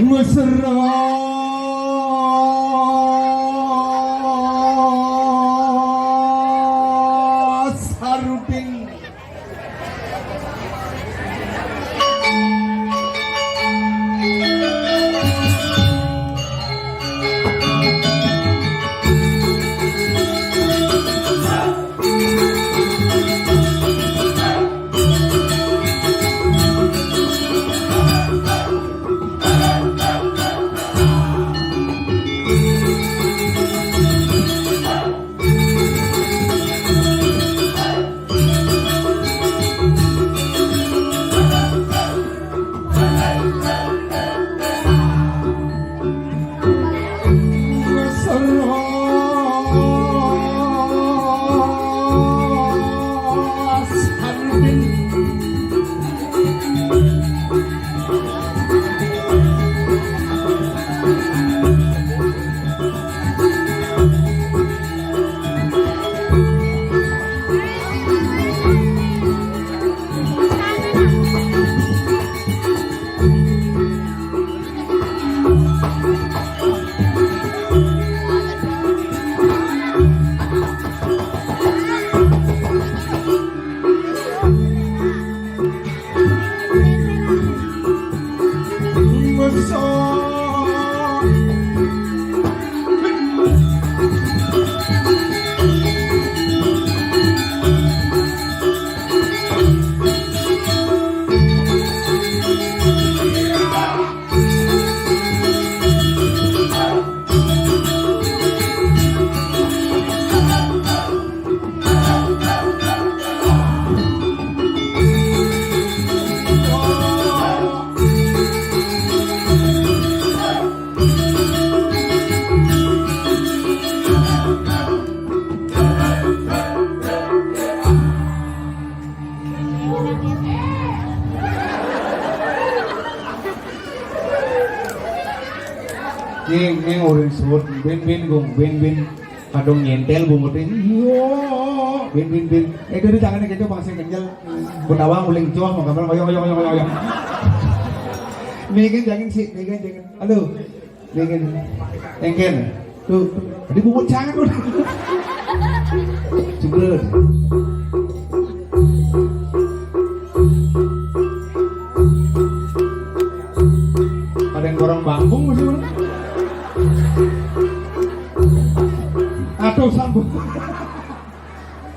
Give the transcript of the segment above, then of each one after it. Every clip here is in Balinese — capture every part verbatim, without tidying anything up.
Mesra saruping. Ning, ning, urang sebut bin-bin, Gung, bin-bin. Kadung nyentel bungut ini. Yo, bin, bin, bin. Eh, dari tangannya gitu, masih kenyal. Betawa nguling cuah, mau gambar, oyo, oyo, oyo, oyo, oyo. Megan jangan sih, Megan jangan. Halo. Megan. Engken. Tuh, tuh. Tadi bungut jangan udah. Jebret. Ada yang gorong bangkung sih. Aduh, sambung.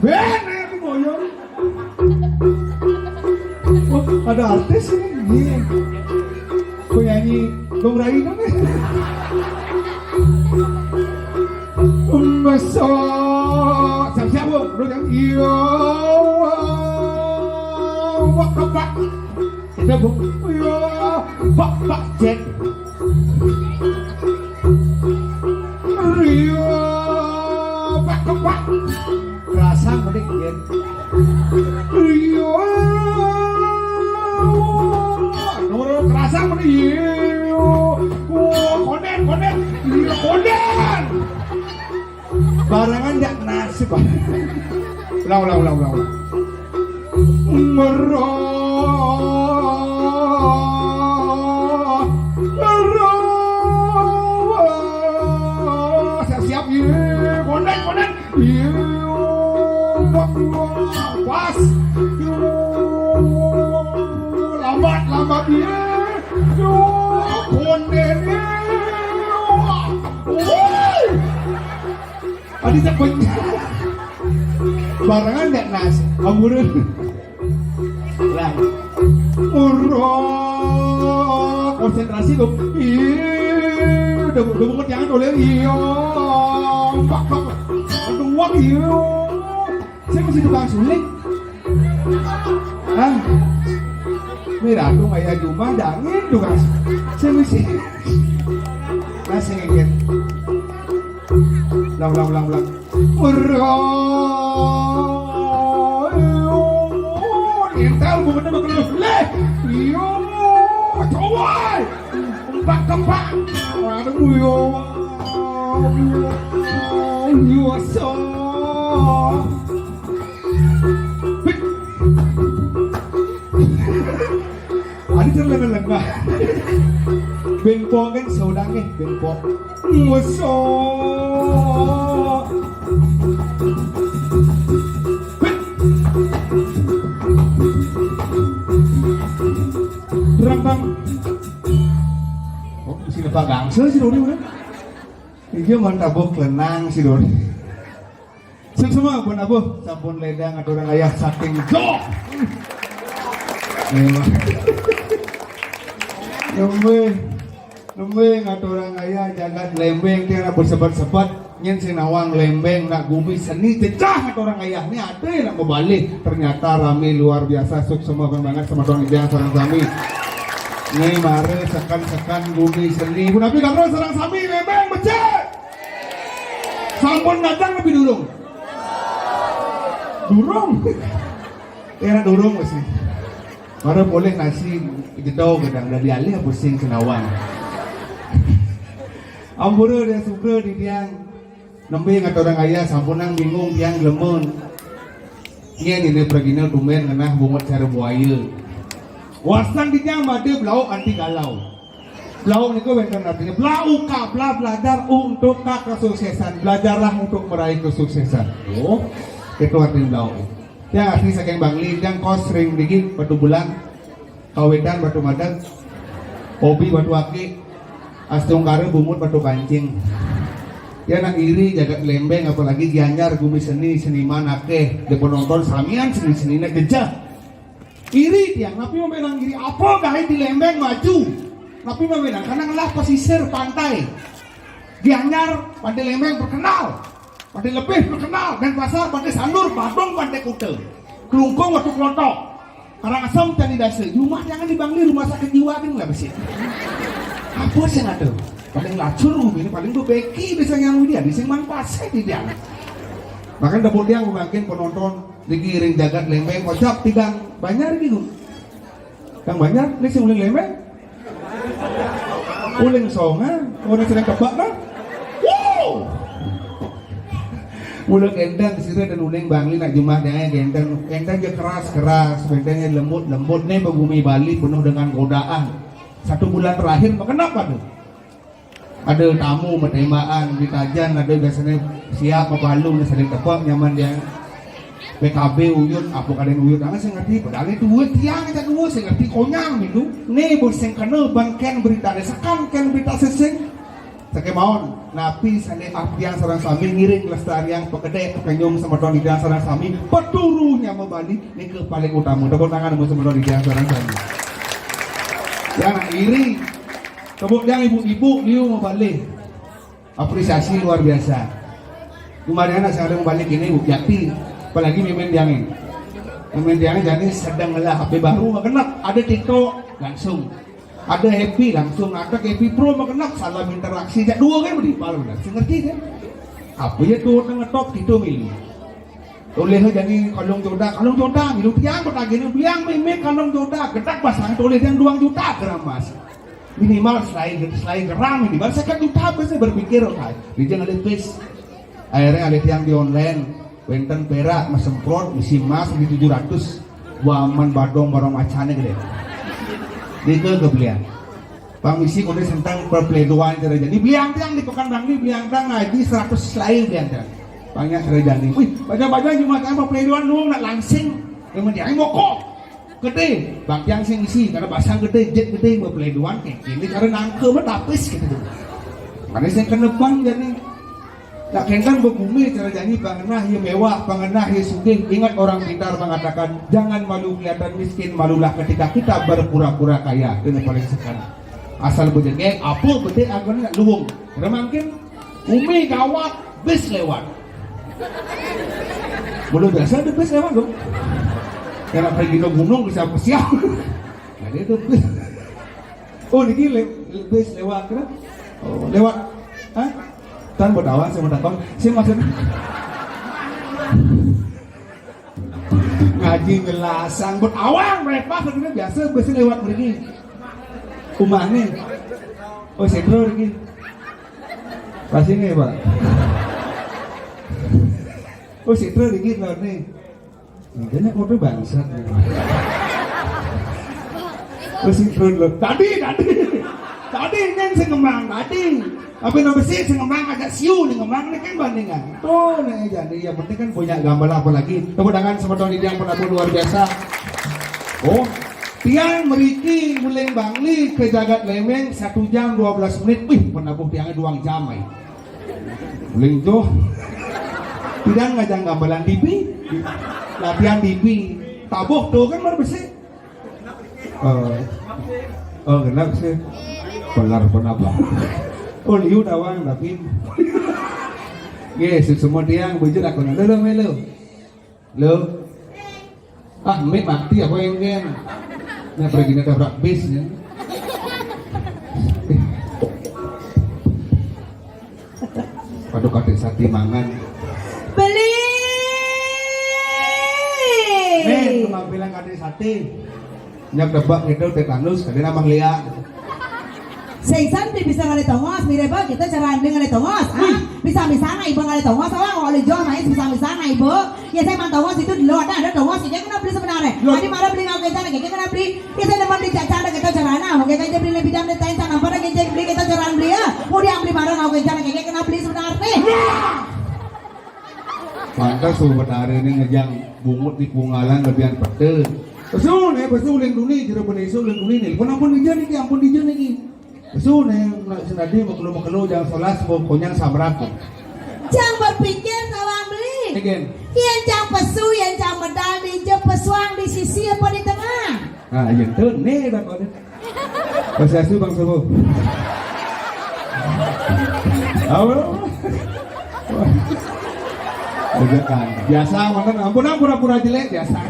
Ben, aku boyong. Oh, ada artis ini. Iya. Penyanyi Dong Rai dong. Masuk. Siap-siap, Bu. Bro, yang iya. Wah, kepak. Kita, Bu. Iya. Pak, Pak, Jack. Rio, Pak, Pak. Kerasa mending, Yen. Rio. Nurul kerasa mending, Rio. Wah, konden, konden. Rio, konden. Barangan jak nasib. Ulang, ulang, ulang, ulang, ulang. Merah, merah. Siap-siap, ye. Konden, konden. Ye. Pas. Ye. Lambat, lambat, ye. Ye. Konden, ye. Woi. Adi tak pun. Barangan ndak nas, amureun. Lah. Urung konsentrasi dong. Iya, udah udah banget jangan oleh iya. Pak, pak. Aduh, wah, iya. Saya masih tukang suling. Hah? Ini ratu kayak jumah dangin juga. Saya masih. Masih ngegit. Ulang, ulang, ulang, ulang. Ura, nyentel bukan nama kelus leh. Iyo, cowai. Kembang, kembang. Aduh, iyo. Iyo, so. Hik. Adi cerita lengah. Bengkok kan saudang eh, bengkok. Ngusok. Rambang. Oh, sini Pak Gangsa si Doni kan? Iya mantap bok lenang si Doni. Sing semua pun apa? Sampun ledang ada orang ayah saking jok. Memang. Nembe, nembe ngaturang ayah jagat Lembeng, tiang nak bersebat-sebat, nyen sing nawang Lembeng, nak gumi seni jejah ngaturang ayah. Ni ada yang nak berbalik, ternyata rame luar biasa, suksma banget sama tuan ijang sarang sami. Ni mare sekan-sekan gumi seni. Pun tapi kalau sarang sami Lembeng becek. Sampun datang lebih durung. Durung. Era durung masih. Baru boleh nasi jedau gedang dari alih pusing senawang. Ampura dia suka di tiang. Nembe ngaturang ayah sampunang bingung tiang glemun. Nyen ini pergina tumben ngenah bungut cara buaya. Wasan di tiang made belauk anti galau. Belauk niku wenten artinya belauk ka bela belajar untuk ka kesuksesan. Belajarlah untuk meraih kesuksesan. Oh, itu artinya belauk. Yang asli saking Bangli, yang kos ring dikit batu bulan, kawetan batu madag, hobi batu aki, astungkara bungut batu kancing. Ya nak iri jagat Lembeng apalagi Gianyar gumi seni seniman akeh, dia penonton samian seni seni nak jejah. Iri tiang, tapi mau bilang iri apa gawe di Lembeng maju. Tapi mau bilang karena ngelah pesisir pantai. Gianyar, Pantai Lembeng terkenal. Pantai Lebih terkenal, Denpasar, Pantai Sanur, Badung, Pantai Kuta. Klungkung, Watu Klotok. Karangasem, Candi Dasa. Rumah jangan di Bangli, rumah sakit jiwa kan lah besi. Apa sih ada? Paling lacur ini, paling bebeki bisa yang dia, di sing mang pasai di dia. Bahkan dapur dia mungkin penonton niki ring jagat Lembeng kocap tigang banyak gitu. Kang banyak, ini sing uling Lembeng. Uling songan, orang sedang tebak kan? Wow! Mula genteng sira dan uling Bangli nak jumah dia genteng, genteng je keras-keras, gentengnya lembut-lembut nih begumi Bali penuh dengan godaan. Satu bulan terakhir kenapa tuh? Ada tamu, matembaan, di tajan, ada biasanya siap, mapalu, ni saling tepuk, nyaman dia. P K B, uyut, apa kadang uyut, ah, saya ngerti, padahal itu duit tiang aja dua, saya ngerti konyang gitu. Ni, bos yang kena, bang ken berita desakan, ken berita sesing. Saya maon, napi sana apian sarang sami ngiring kelestarian, pekedek, pekenyum, sama tuan ikan sarang sami, peturunya membalik, ni ke paling utama. Tepuk tangan sama tuan ikan sarang sami. Jangan iri. Kemudian ibu-ibu liu mabalik. Apresiasi luar biasa. Kemarin anak saya balik ini Ibu Jati, apalagi mimin tiang ini. Mimin tiang jadi sedang lah H P baru makenap, ada TikTok langsung. Ada Happy langsung, ada Happy Pro makenap, salam interaksi. Jak dua kan berdipal benar. Saya ngerti kan? Apa ya tuh ngetop gitu milih. Oleh jani kalung joda, kalung joda, milu tiang kota gini, biang mimik kalung joda, gedak basah, oleh tiang duang juta keramas. Minimal selai, selai geram minimal sekat juta apa saya berpikir, oke. Dia jangan ada twist. Akhirnya ada tiang di online, wenten perak, mas semprot, misi emas di tujuh ratus. Wah, aman badong barang macane gede. Dia ke kebelian. Pang misi kode sentang perpeleduan cara jadi. Beliang tiang di Pekan Bangli, beliang tiang ngaji seratus selai beliang tiang. Banyak cara jadi. Wih, baca-baca cuma kan perpeleduan lu nak langsing. Yang menjadi mokok. Gede, bang tiang sing isi, karena basang gede, jet gede, perpeleduan kayak gini, karena nangke mah tapis gitu. Mana saya kena bang jadi. Nak kentang berbumi cara jadi pangenah ya mewah, pangenah ya sugih. Ingat orang pintar mengatakan, jangan malu kelihatan miskin, malulah ketika kita berpura-pura kaya. Itu yang paling sekarang. Asal bejegek, apa bede agon nak luwung. Karena mungkin umi gawat, bis lewat. Belum biasa ada bis lewat tuh. Karena pergi ke gunung bisa siap. Nah, dia tuh bis. Oh, ini le bis lewat kira. Oh, lewat. Hah? Tan buat awak saya mau takon. Saya maksud ngaji ngelasang buat awang mereka sebenarnya biasa bis lewat begini. Rumah nih. Oh, sentro lagi. Pas ini, Pak. Oh, sentro lagi lewat nih. Makanya motor bangsat. Terus sentro lo. Tadi, tadi. Tadi kan sing ngembang tadi. Tapi nu besik sing ngembang, ajak siu nih ngembang nih kan bandingan. Tuh nih, jadi yang penting kan punya gambar apa lagi. Tepuk tangan sama Tony Diang, penabuh luar biasa. Oh, tiang mriki Wuling Bangli ke Jagat Lemeng satu jam dua belas menit. Wih, penabuh tiangnya dua jam, eh. Wuling tuh. Tiang ngajak gambaran D P. Latihan D P. Tabuh tuh kan baru besik. Oh. Oh, genep sih. Pelar pun apa? Oh, liu tawang tapi. Nggih, semua tiang bujur aku. Lo, lo, melu. Lo. Ah, mik mati apa yang gen? Nah, pergi nabrak bis ya. Aduh, kadek sate mangan. Beli. Nih, penampilan kadek sate. Nyak debak gitu, tetanus, kadek nambah liak. Sing san beli bisa ngalih tongos, mire ba kita cara ande ngalih tongos, ah? Bisa-bisa ngai ibu ngalih tongos, awak ngalih jual main bisa-bisa ngai ibu. Ya saya mang tongos itu dulu ada, ada tongos, ini kena beli sebenarnya. Loh. Tadi marah beli ngau kencang, kayak kena beli. Kita dapat beli cacar kita carana, oke kan dia beli lebih jam dia tanya sana pada kita beli kita carana beli ya. Mau dia beli barang ngau kencang, kayak kena beli sebenarnya. Pantas sebenarnya ini ngejang bungut di Punggalan lebihan pete. Besul nih, besul yang duni, jero beneso yang duni nih. Pun ampun dijani ki, ampun dijani ki. Besul nih, nak senadi makelo-makelo jang solas, mau konyang samrat. Jang berpikir tawang beli. Again. Yen jang pesu, yen jang medal di je pesuang di sisi apa di tengah? Ah, yang tu nih dah kau ni. Pas asu bang subuh. Apa? Ajakan. Biasa manten, ampun ah, pura-pura jelek biasa.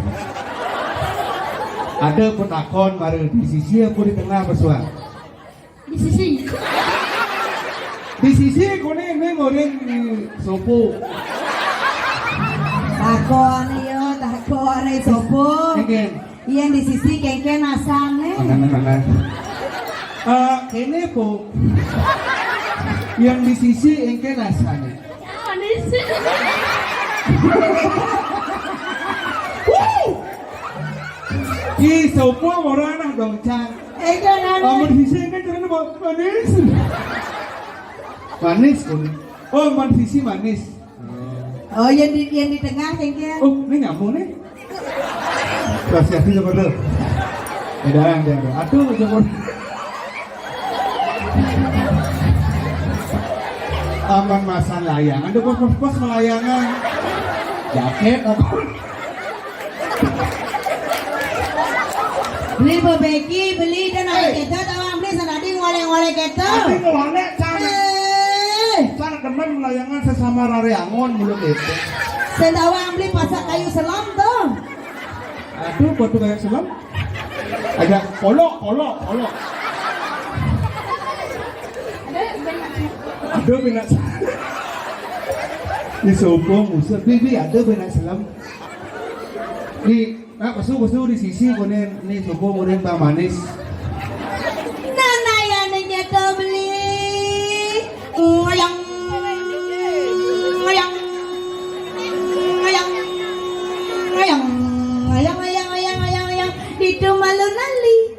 Ada petakon mari di sisi apa di tengah pesuang? Di sisi. Di sisi kone ini ngorin di sopo. Takon iyo, takon ari sopo. Engken. Iya di sisi kengken asane. Mangan, mangan. Eh, kene po. Yang di sisi engken asane. Manis. Ih, sopo moro anak dong, Cang. Engken anak. Amun di sisi engken carane manis. Manis, kone. Oh, man sisi manis. Oh, yang di yang di tengah kengken. Oh, ini nyambung nih. Kasih aku coba dulu. Edaran dia. Aduh, coba. Aman masan layangan, ada pas-pas melayangan. Jaket apa? Beli bebeki, beli dan ada kita tawang beli sanadi ngoleh-ngoleh kita. Tapi ngoleh, Cang. Eh. Cang demen melayangan sesama rariangon mulu gitu. Sendawang beli pasak kayu selam tuh. Aduh, batu kayu selam. Agak kolok, kolok, kolok. Aduh, minat. Di sopo musuh, bibi ada benak selam. Di Nah, pesu, pesu di sisi, kuning, nih, suku, kuning, tang manis. Nana ya nanya beli. Ngoyang, ngoyang, ngoyang, ngoyang, ngoyang, ngoyang, ngoyang, ngoyang. Itu malu nali.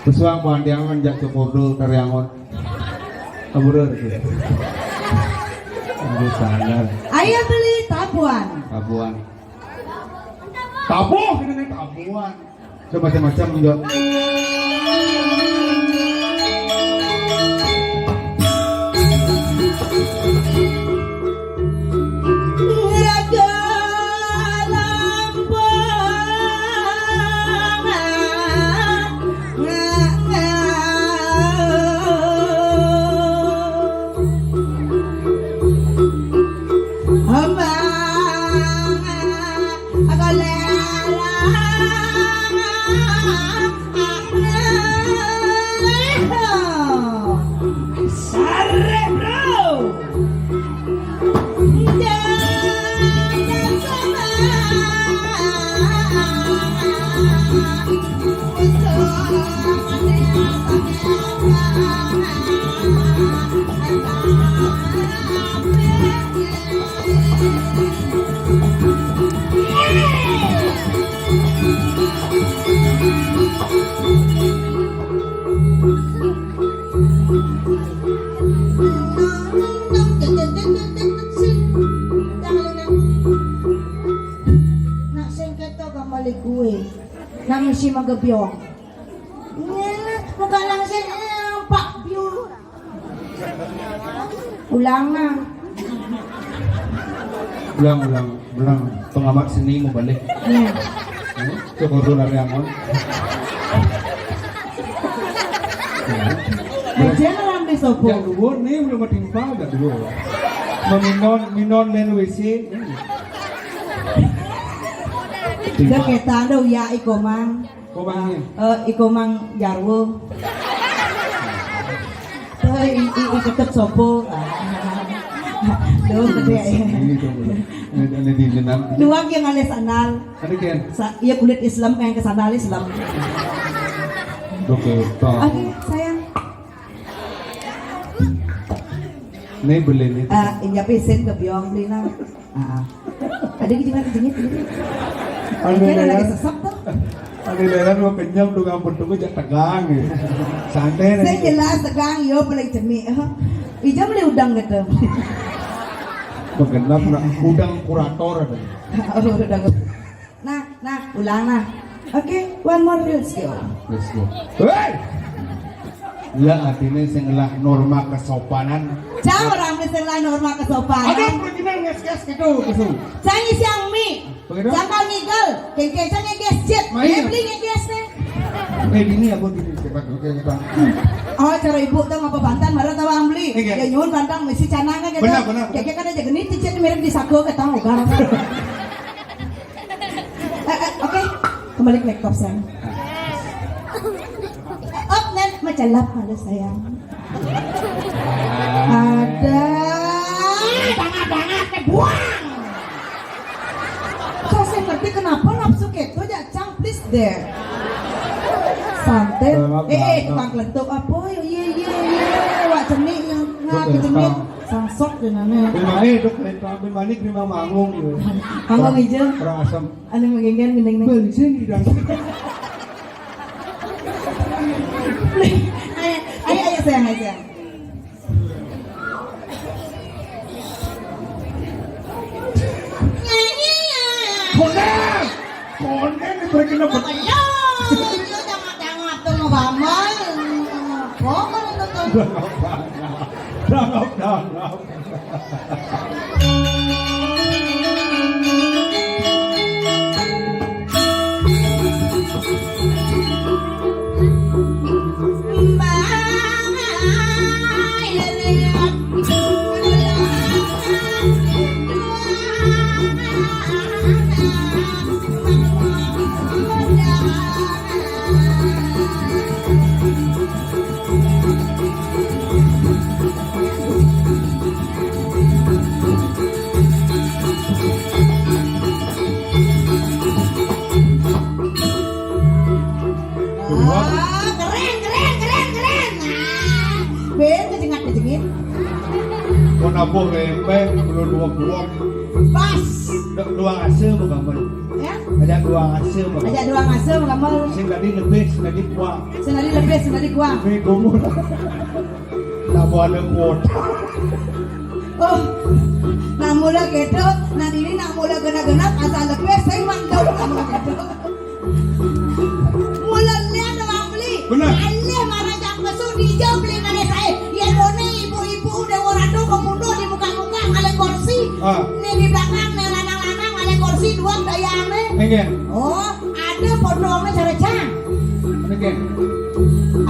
Pesuang pandiangan jak cukur dulu tariangon. Aburur. Aduh, sangar. Ayo beli tabuan. Tabuan. Tabuh, ini nih tabuan. Ada macam-macam juga. Raja Lampung. Sare, bro. Nang si magabiong. Nya, muka langsung, eh, Pak Biu. Ulang nah. Ulang, ulang, ulang. Pengamat seni mau balik. Nya. Eh, syukur dulu lari amun. Aja orang di sopo. Nya dulu nih, belum matimpa, dah dulu. Maminon, minon dan W C. Dah kita ada uya iko mang. Komang nih. Eh, iko mang jarwo. Tuh, i, i, i ketep sopo. Tuh, gede ya. Ini tuh, ini, ini di jenang. Nuang yang ada sandal. Ada kan? Sa-, iya kulit Islam kayak ke sandal Islam. Oke, toh. Oke, sayang. Ini beli nih. Eh, injak pisin ke biong beli nah. Ah, ah. Ada gitu kan jengit gitu. Anu Ini ada lagi lelan, sesek tuh. Anu lelan mau kenyang tuh kampung tuh jak tegang ya. Santai nih. Saya jelas tegang yo paling jenik. Ijam beli udang gitu. Menggenap nak udang kurator ada. Oh, udang. Nah, nah, ulang nah. Oke, one more, let's go. Let's go. Hei! Ya, artinya sing ngelah norma kesopanan. Cang orang mesti lah norma kesopanan. Ada perkenan nges-nges gitu, gitu. Cang isi yang mi. Begitu? Cang kal ngigel, kengkeng cang ngeges cit. Main. Dia beli ngeges nih. Kayak gini ya, Bu, gini. Cepat, oke, cepat. Oh, cara ibu tuh ngapa bantan, marah tawa ambli. Iya. Ya nyuhun bantang misi canang kan gitu. Benar, benar, benar. Kayak kan aja gini, cicit mirip di saku, ketawa, garang. Eh, eh, oke, kembali ke laptop saya. Eh, oh, Nen, macelap, halo sayang. Ada. Banget, banget, eh, buang. Kok saya ngerti kenapa nafsu keto, ya, Cang, please deh. Santai. Banget, eh, eh, banget. Tukang kelentuk apa? Yo, iya, iya, iya. Wak cenik yang, nah, Betul, kecenik. Bang. Sangsok deh, nane. Terima, eh, dok, terima, terima, terima, manggung, gitu. Manggung hijau. Orang asam. Anu magengan gendeng nih. Bensin di dalam. Ayo, ayo, ayo, sayang, ayo, sayang. Nyanyi ya. Konden, konden diberi kena bet- Ayo, itu jangan-jangan tuh mau bambang. Kok kalau tuh tuh. Dangap, dangap, dangap. Ah, keren, keren, keren, keren. Nah, ben kejengak-kejengit. Mau nabuh rempeng, belum dua buah. Pas. Dua, dua hasil mau gambar. Ya? Ada dua hasil mau gambar. Ada dua hasil mau gambar. Sing tadi lebih, sing tadi kurang. Sing tadi lebih, sing tadi kurang. Lebih gumul. Tambah ada kuota. Oh, nak mula kedo, nak ini nak mula genap-genap, asal lepas, saya mandau nak mula kedo. Mula lihat orang beli. Benar. Alih marah jak pesu di hijau beli mana saya. Ya, done ibu-ibu udah orang tu pemuda di muka-muka, ada kursi. Ah. Ni di belakang, ni lanang-lanang, ada kursi, dua daya ame. Enggak. Oh, ada foto ame cara cang. Enggak.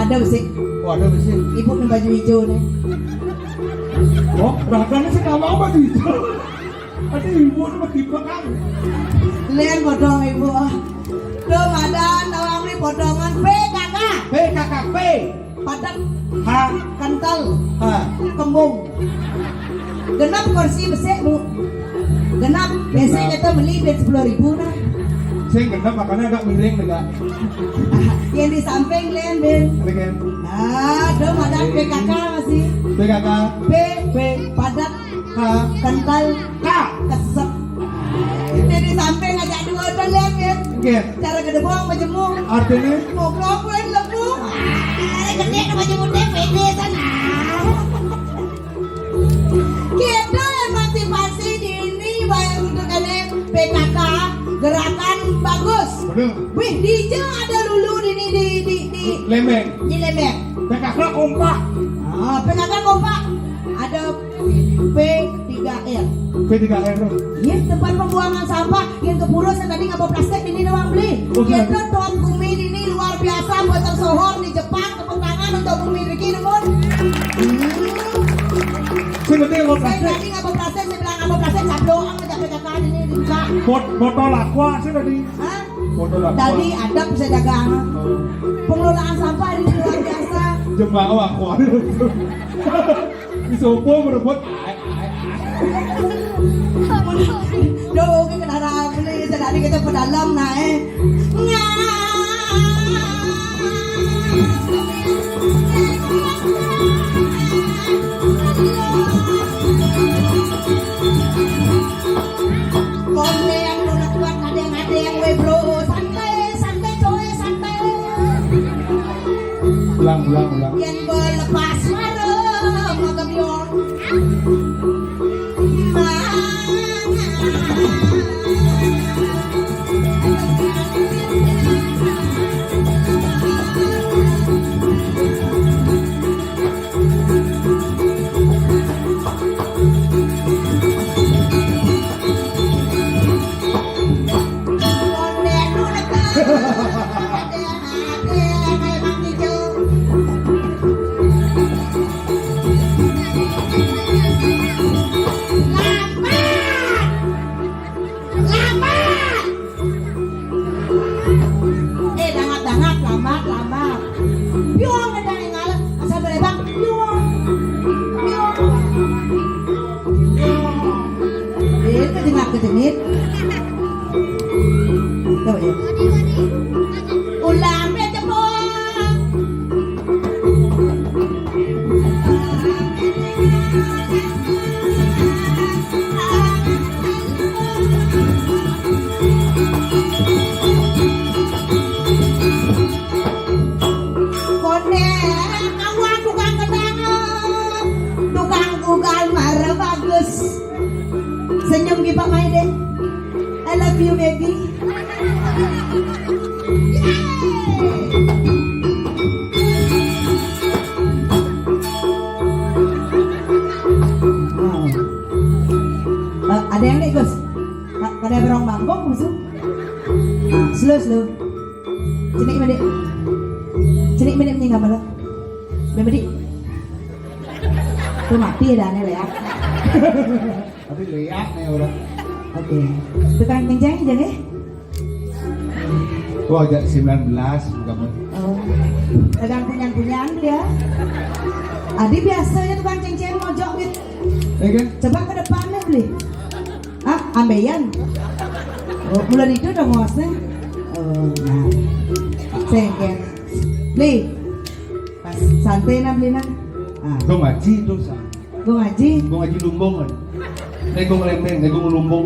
Ada besi. Oh, ada besi. Ibu ni baju hijau ni. Oh, rasanya sih nggak mau baju hijau. Tadi ibu ni pakai kan. Len bodong ibu. Tuh, madan, tawang ni potongan P K K. P K K P. Padat. Ha. Kental. Ha. Kembung. Genap kursi besek, Bu. Genap. Biasa kita beli duit sepuluh ribu nah. Sing genap makanya agak miring juga. Yang di samping, Len, Ben. Oke. Nah, tuh, madan P K K masih. P K K. P, P, padat. Ka. Kental. Ka. Kesep. Jadi sampai ngajak dua udah lihat ya. Oke. Cara gede bawang majemuk. Artinya? Mau kelakuan lebu. Ah, gede sama jemur T P D sana. Kita emansipasi dini bayar untuk ini P K K, gerakan bagus. Wih, dija ada lulu di, di, di, di, di Lembeng. Di Lembeng. P K K kompak. Ah, P K K kompak. Ada P tiga R. P tiga R tuh. Iya, tempat pembuangan sampah. Yang ke pura saya tadi ngaba plastik ini doang beli. Oh, iya. Kita top gumi ini luar biasa buat tersohor di Jepang. Tepuk tangan untuk gumi Ricky, namun. Hmm. Sing penting ngaba plastik. Saya tadi ngaba plastik, saya bilang ngaba plastik, cap doang, ngajak P K K ini dibuka. Bot-, botol aqua sih tadi. Hah? Botol aqua. Tadi ada bisa dagang. Oh. Pengelolaan sampah ini luar biasa. Jemaah aqua. Di sopo merebut. Duh, kita kendaraan beli, sedari kita pedalam naik. Konde yang udah kuat, ada yang, ada yang, weh, bro, santai, santai, coy, santai. Ulang, ulang, ulang. Yang berlepas suara, maka biong. Eh, dangat-dangat, lambat, lambat. Biong ada yang ngalah, asal berebang, biong. Biong. Eh, kejenak, kejenik. Tuh, ya. Ulam, ya, jebol. Konde, awan tukang kendangan, tukang gugal mara bagus. Senyum ki Pak Maide. I love you, baby. Yeay. Wow. Eh, ada yang nih, Gus? Ka-, kada berong bangkok musuh. Ah, slow, slow. Cenik mendek. Cenik mendek mending apa lo? Mendek. Tuh mati dah nih, Lea. Tapi Lea nih orang. Oke. Tukang kenceng aja nih. Wah, ajak sembilan belas kamu. Oh. Dagang punyan-punyan dia. Adi biasanya tukang ceng-ceng mojok gitu. Ya kan? Coba ke depan nih, beli. Ah, ambeien. Oh, mulai itu udah ngoseng. Oh, nah. Sengket. Beli. Pas santai nah, beli nah. Ah. Dong ngaji tuh, Sa. Gung Aji. Gung Aji Lumbung kan. Nih Gung Lembeng, nih Gung Lumbung.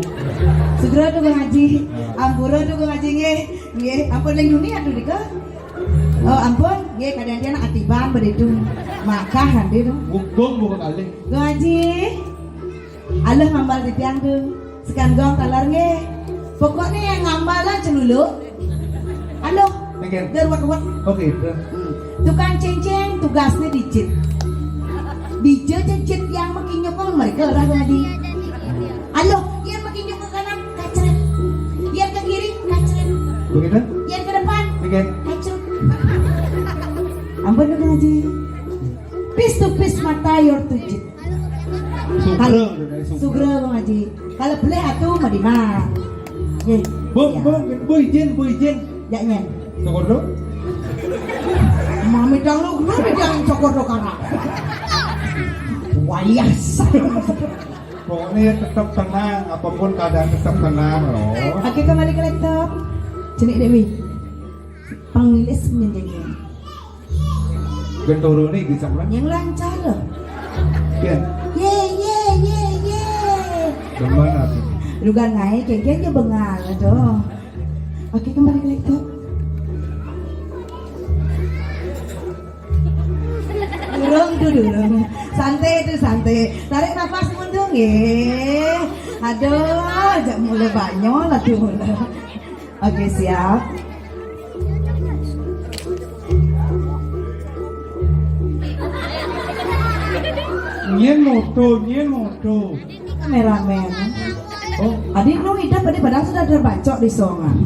Sugra tuh Gung Aji. Ya. Ampura tuh Gung Aji nggih. Nggih, ampun leng dunia tuh dika. Oh, ampun. Nggih, kadang dia nak atiban begitu. Makah nanti tuh. Gung, Gung bukan kali. Gung Aji. Alah ngambal titiang tuh. Sekan gong talar nggih. Pokoknya yang ngambal lah celuluk. Aduh, Oke. Daruat-ruat. Oke, dah. Hmm. Tukang ceng-ceng tugasnya dijit. Dija jejit yang makin nyokong mereka orang tadi. Aduh, yang makin nyokong ke kanan, kacret. Yang ke kiri, kacret. Begitu? Yang ke depan, Oke. Kacret. Ampun, Bang Haji. Piece to piece mata your tujit. Sugra, Kal-, udah dari Sugra. Sugra, Bang Haji. Kalau beli atu mah di mana? Nggih. Bu, Ya. Bu, Bu izin, Bu izin. Ya, nyen. Cokor dulu. Mami dang lu, lu dang cokor dulu, karena. Wayas. Pokoknya tetap tenang, apapun keadaan tetap tenang loh. Oke, kembali ke laptop. Cenik Dewi. Pangilis menjadi. Gen turun nih, bisa pulang. Yang lancar loh. Gen. Ye, ye, ye, ye. Demen aku. Lu gak naik, kayak gini bengal tuh. Oke, kembali ke laptop. Durung tuh, durung. Santai tuh, santai. Tarik nafas mundur, nggih. Aduh, ajak mulai banyol lah tuh. Oke, siap. Nyén moto, nyén moto. Kameramen. Oh, adi nu idep adi padahal sudah terbacok di songan.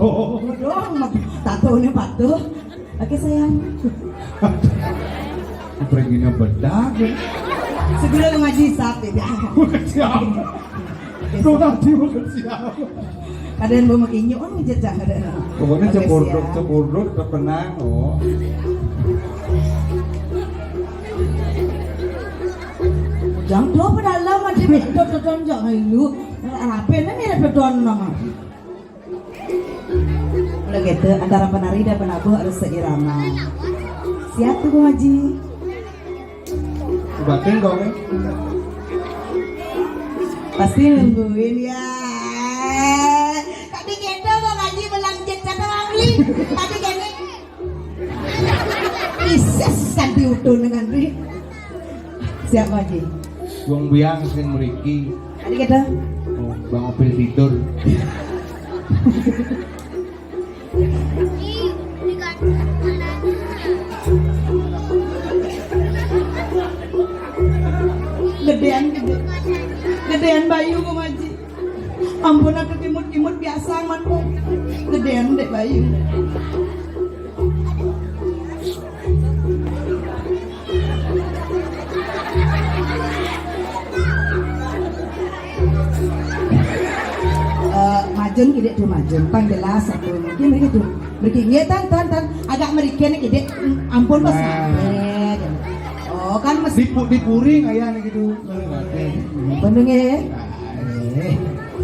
Oh. Dong, tato ini patuh. Oke, sayang. Perginya bedak. Segera ngaji sate. Bukan siapa. Oke, tuh, siap. Tadi bukan siapa. Kadang mau makin nyuon ngejejak kadang. Pokoknya oke, cemburduk, siap. Cemburduk terkenang, oh. Jangan tuh apa dalam ada dot dot dot jangan lu. Rapi nih mirip dot nama. Kalau gitu, antara penari dan penabuh harus seirama. Siap tuh, Bu Haji. Batin kok, eh? Pasti nungguin ya. Tadi gitu, Bu Haji, belang jet satu kali. Tadi gini. Ises, santi utuh dengan ri. Siap, Bu Haji. Wong biang sing mriki. Tadi gitu. Oh, Bang Opil tidur. Gedean, gede. Gedean bayu, Bu Haji. Ampun, aku kimut-kimut biasa, man. Gedean, Dek Bayu. Eh, majun kidik tuh, majun. Pang jelas aku. Mungkin begitu. Mriki, nggih, Tan, Tan, Tan. Agak mriki niki, Dik. Ampun, Bos. Nah. Ngampet. Oh, kan mesti dipu-, dipuri kaya niki tuh. Bener nggih. Nah, eh.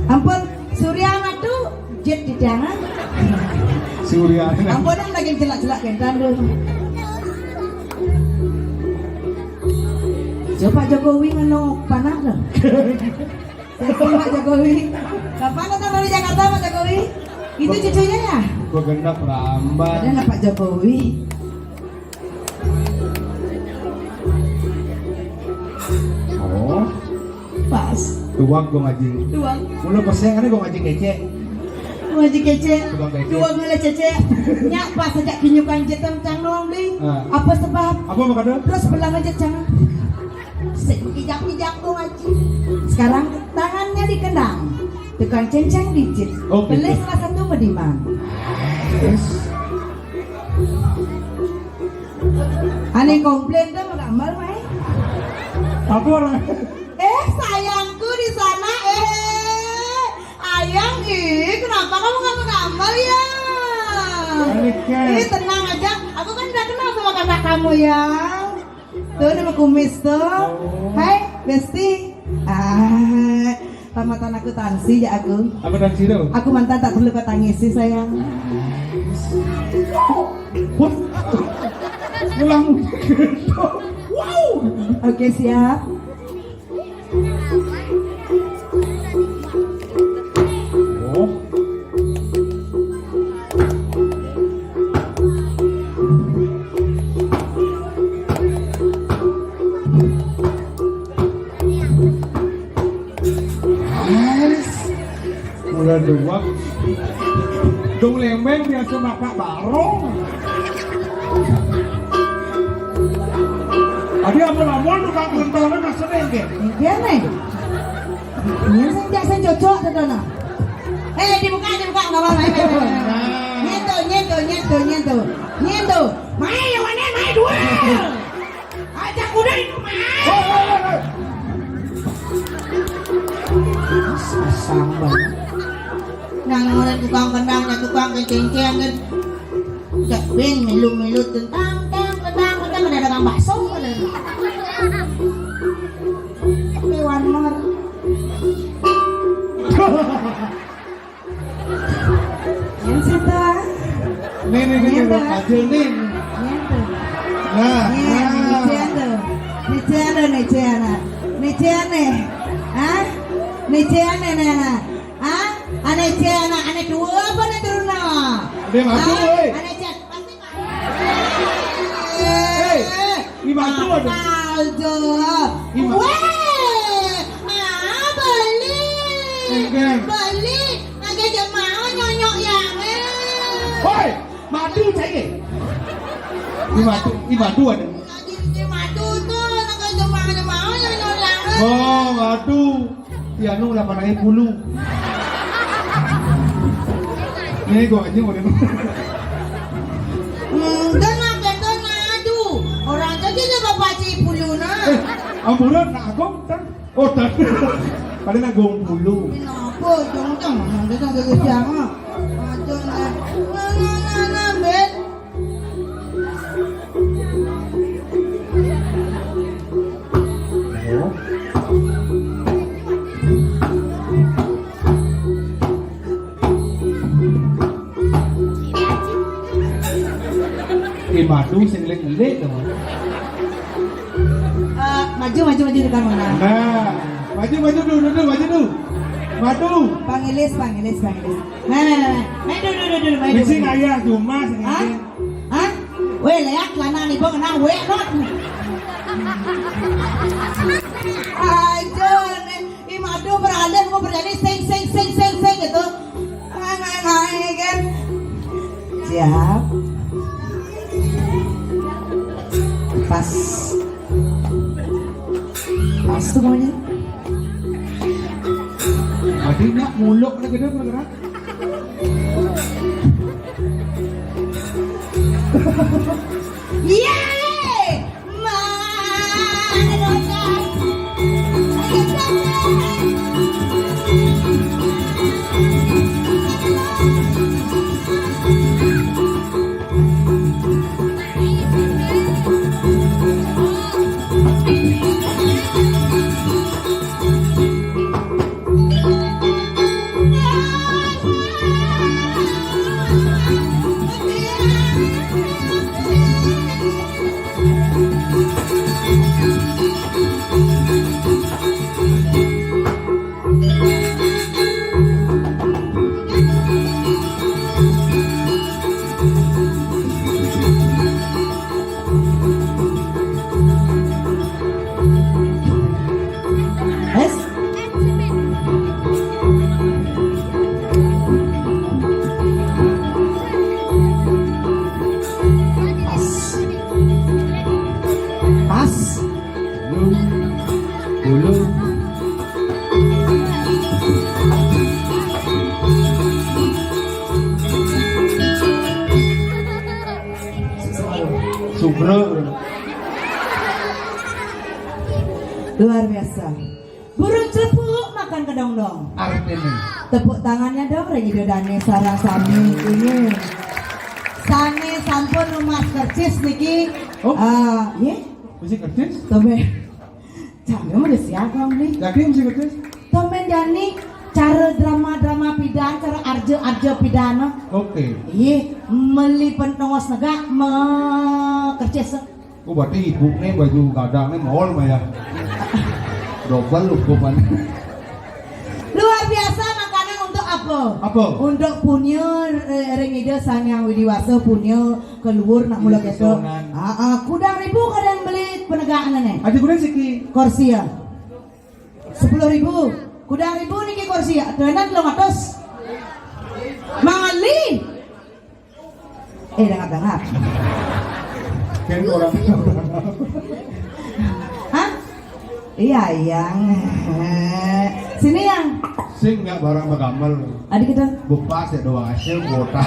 Ampun, Surya Madu, jet di tangan. Surya. Ampun, yang lagi jelak-jelak kentan tuh. Coba Jokowi ngono panas tuh. Pak Jokowi. Kapan datang dari Jakarta, Pak Jokowi? Itu cucunya ya? Gua gendak rambang. Ada Pak Jokowi. Oh. Pas. Tuang gua ngaji. Tuang. Mula peseng kan gua ngaji kecek. Ngaji kecek. Tukang kecek. Tuang ngala cecek. Nyak pas aja kinyukan jetem cang nong beli. Ah. Apa sebab? Apa mau kado? Terus belang aja cang. Sing kijak-kijak tuh ngaji. Sekarang tangannya dikendang. Tukang cenceng dijit. Oke. Beli salah satu mediman. Yes. Aneh komplain tuh mau gambar, Mai. Apa lah? Eh, sayangku di sana, eh. Ayang, ih, kenapa kamu nggak mau gambar ya? Aneh, Kak. Ih, tenang aja. Aku kan udah kenal sama kakak kamu ya. Tuh, nama kumis tuh. Oh. Hai, Besti. Ah, tamatan aku tansi ya aku. Apa tansi tuh? Aku mantan tak perlu kau tangisi, sayang. Wah. Ulang. Wow. Oke, siap. Oh. Mulai dua. Dong lembeng biasa mapak barong. Adi apa lamun tukang pentolnya maksudnya, nggih? Nggih, nih. Ini sing jak sing cocok tuh, Dona. Eh, dibuka, dibuka, nggak apa-apa. Ayo, ayo, ayo. Nah. Nyentuh, nyentuh, nyentuh, nyentuh. Nyentuh. Mai, yang mana? Mai dua. Ajak kuda itu, Mai. Hei, hei, hei, hei. Sasang banget. Nang orang tukang kendang, nang tukang kenceng-kenceng, kan. Cak Bin milu-milu tentang, tang, tentang, tentang, ada dagang bakso, ada. Tapi one more. Yang satu, ah. Nih, nih, nih, nih, Yang satu. Kacil nih. Yang satu. Nah, nih, nah. Nih, Cian tuh. Nih, Cian tuh, nih, Cian, ah. Nih, Cian nih. Hah? Nih, Cian nih, nih, nah. Hah? Ane Cian, ane dua apa nih turun, nah? Dia masuk, ah, woi. Ane Cian. Pasti Hei, lima puluh ada. Paljo. Lima. Weh, ah, beli. Enggak. Beli. Lagi aja mau nyonyok Saya. Di madu, di madu ada. Di madu tuh, nak cuma ada mau yang orang. Oh, madu. Di anu lah panai bulu. Ini gua aja mau. Hmm, dan nak betul nak adu. Orang tadi lah bapak si bulu nah. Eh, amburan nak agong kan? Oh, tak. Paling nak gong bulu. Kenapa? Jangan, jangan, jangan, jangan, jangan. Aduh, nah, nah, nah, nah, nah, Ben. Di madu sing ngelik-ngelik to. Eh, maju, maju, maju, dekat mana? Nah, maju, maju dulu, dulu, maju dulu. Madu. Pangilis, pangilis, pangilis. Nah, nah, nah, nah. Main dulu, dulu, dulu, main dulu. Mesti ayah cuma sing Hah? Hah? Weh, lihat celana nih, Bang, nah, weh, not. Aja nih. Ih, madu beralih mau berani sing, sing, sing, sing, sing gitu. Ngai, ngai, ngai, kan. Siap. Pas. Pas tuh maunya. Tadi nak muluk lagi dia bergerak. Yeay! Wes. Pas. Pas. Dulu. Dulu. Sugro. Luar biasa. Burung celepuk makan kedondong. Artinya. Tepuk tangannya dong, Regi Dodane sareng sami ini. Sane sampun numbas kercis niki. Oh. Ah, ye? Mesti kercis? Tombe. Jangan udah siap, Bang, nih. Yakin mesti kercis? Tombe jani cara drama-drama pidan, cara arja-arja pidan. Oke. Iya, meli pentongos negak me kercis. Oh, berarti ibu nih baju gadang nih mall mah ya. Double ukupan. Luar biasa makanan untuk apa? Apa? Untuk punya, eh, ring Ida Sang Hyang Widi Wasa punya keluar nak mula kita. Ah, ah, kudang ribu kadang beli penegakan nih. Aja gue siki. Kursi ya. Sepuluh ribu. Kudang ribu niki kursi ya. Tuanan lo ngatos. Mangali. Eh, dangap-dangap. Kan orang. Hah? Iya, Yang. Sini, Yang. Sing nggak barang magamel. Adik kita. Bepas ya doang hasil kuota.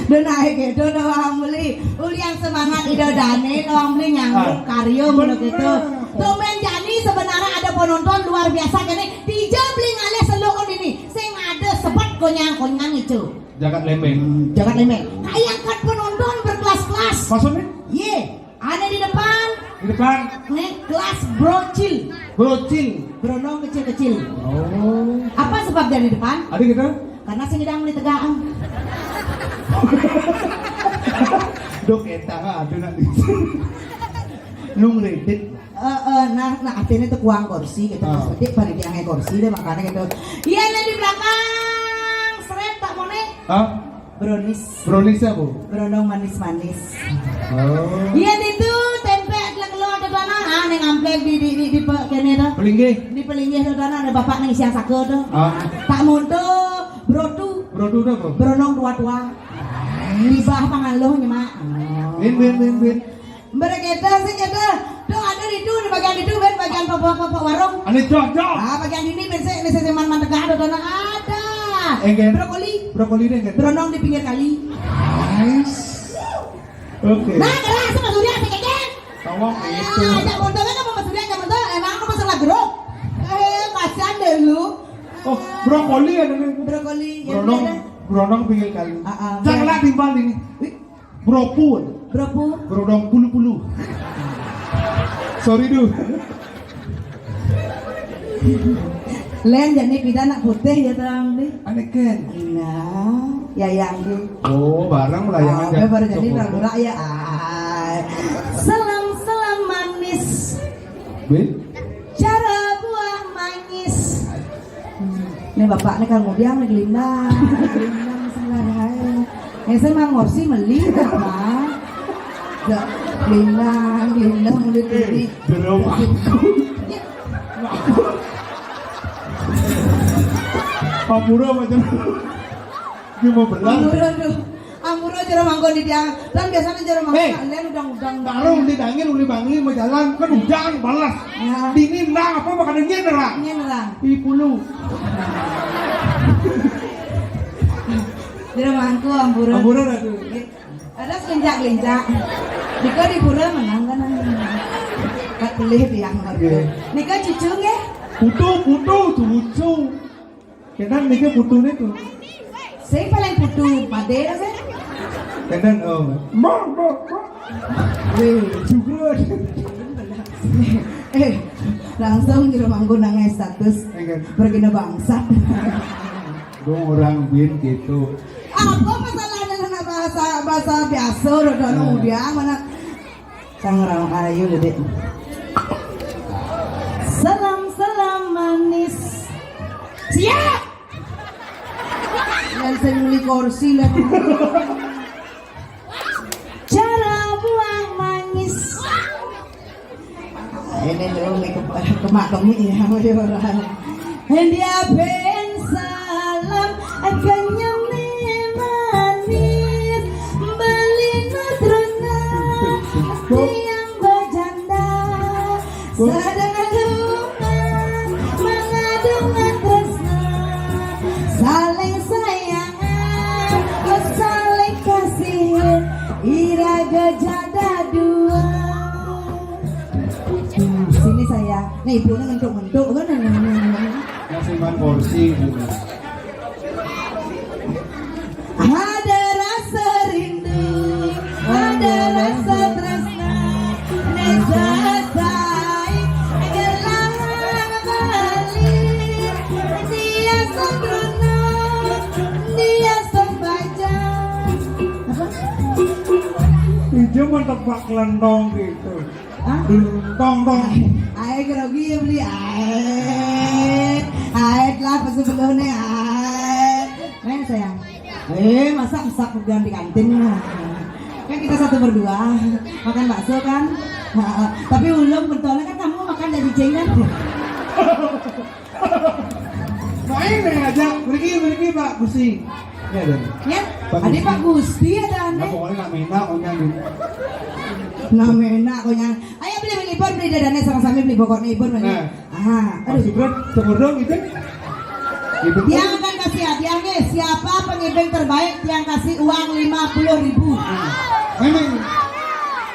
Udah naik gitu, udah orang beli. Ulian semangat Ida Dane, orang beli nyambung Ah, karyo bener. Gitu. Tumben jani sebenarnya ada penonton luar biasa kene. Dija beli ngalih seluruh ini. Sing ada sebet konyang-konyang itu. Jagat Lembeng. Hmm, Jagat Lembeng. Kayak angkat penonton berkelas-kelas. Maksudnya? Ye, ada di depan. Di depan. Nih, kelas brocil. Brocil. Berenang kecil-kecil. Oh. Apa sebab dari depan? Ada gitu? Karena sing hidang di tegaan. Dok, eta ada nak di. Nung redit. Eh, eh, nah, nah, artinya tuh kuang kursi gitu. Ah. Pas gede pada diangkat kursi deh, makanya gitu. Iya, yang di belakang. Seret tak mau nih. Hah? Brownies. Brownies apa? Brownies manis-manis. Oh. Iya, itu tempe ada keluar ada tanah. Ah, neng amplek di, di, di, di pe-, kene tuh. Pelinggih. Di pelinggih tuh tanah ada bapak neng siang saka tuh. Ah. Tak monto, brotu. Brotu itu apa? Bronong tua-tua. Libah pangaluh nya, Mak. Oh. Bin, bin, bin, bin. Beregeta sih kita. Tuh ada di itu, di bagian itu, bin, bagian papa-papa warung. Ada cocok. Ah, bagian ini bin sih, ini saya man tegah ada tanah ada. Enggak. Brokoli. Brokoli deh, enggak. Berenang di pinggir kali. Nice. Oke. Nah, keras sama Surya sekejen. Tolong itu. Ah, ajak motor kan sama Surya, ajak motor. Emang aku masalah grup. Eh, kasihan deh lu. Oh, brokoli ada nih. Brokoli. Ya, beronong, brokoli pinggir kali. Ah, ah, jangan lah timbal ini. Ih, bropul. Bropul. Brodong pulu-pulu. Sorry, duh. Len jadi bida anak putih ya terang deh. Aneh kan? Nah, ya yang deh. Oh, barang lah yang ah, ada. Baru jadi murah ya. Ah. Selam-selam manis. Bin? Cara buah manis. Nih bapak nih kalau ngudiang nih gelindang, gelindang sebelah lain. Nih saya mah ngorsi meli apa? Gelindang, gelindang mulai tadi. Jero aku. Papura macam dia mau belang. Ampura tuh. Ampura jero mangkon di tiang. Kan biasanya jero mangkon eh, kalian udang-udang. Tarung di dangin uli bangli mau jalan kan hujan balas. Ya. Dini nang apa makan nyendera. Nyendera. Di puluh. Jero mangkon ampura. Ampura dah tuh. Ada kelincak-kelincak. Dika di pura menang kan. Kat pelih tiang. Iya. Nika cucu nggih. Putu, putu, cucu. Kenan niki putune tuh. Sing paling putu pade ta sih? Kenan oh. Mbok, mbok, mbok. Weh, juga. Eh, langsung jero manggon nang status. Enggak. Pergi na bangsat. Dong orang bin gitu. Apa masalahnya kena bahasa bahasa biasa udah dong udah mana Tangerang ayu gede. Salam salam manis. Siap. Yang saya beli kursi lah. Cara buang manis. Ini dulu nih ke kemak kemi ya. Dia ben salam kenyem manis. Beli nutrona. Tiang bajanda. Sadadungan, mangadungan tresna, saling sayangan, saling kasihan, iraga jada dua. Sini saya, nih ibunya ngentuk-ngentuk kan. Yang simpan porsi. Ada rasa rindu, ada rasa tresna, nesa sai kelangan bali. Dia sembrono, dia sembaja. Apa? Ijo mantap pak kelentong gitu. Hah? Tong tong. Ae grogi ya beli ae. Ae lah pesu belone ae. Main sayang. Eh, masa masak udah di kantin lah. Kan kita satu berdua makan bakso kan. Tapi ulung pentolnya kan kamu makan dari jeng kan. Main aja, pergi pergi Pak Gusti. Ya deh. Ya, ada Pak Gusti ada aneh. Pokoknya nak mena pokoknya. Nak mena pokoknya. Ayo beli beli ibon beli dadane sama-sama beli pokoknya ibon beli. Nah. Ah, aduh. Mas Ibran, seberang itu. Ibran. Tiang akan kasih hadiahnya. Siapa pengibing terbaik, tiang kasih uang lima puluh ribu. Memang.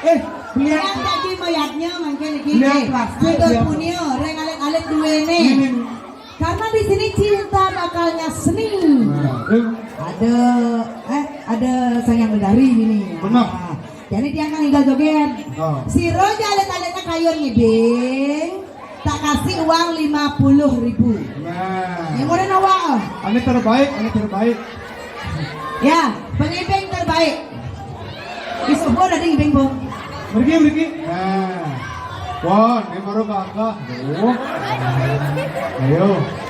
Eh, belian. Yang tadi mayatnya mungkin lagi. Belian plastik. Ada punya, reng alit-alit dua ini. Memang. Karena di sini cinta bakalnya seni. Nah, eh. Ada, eh, ada sayang dari ini. Benar. Nah, jadi dia kan tinggal joget. Oh. Si Roja alit-alitnya kayu ngibing. Tak kasih uang lima puluh ribu. Nah. Yang udah nawa. Ini terbaik, ini terbaik. Ya, pengibing terbaik. Isuk pun ada ngibing pun. Pergi, pergi. Nah. Wah, ini baru kakak. Oh. Ayo,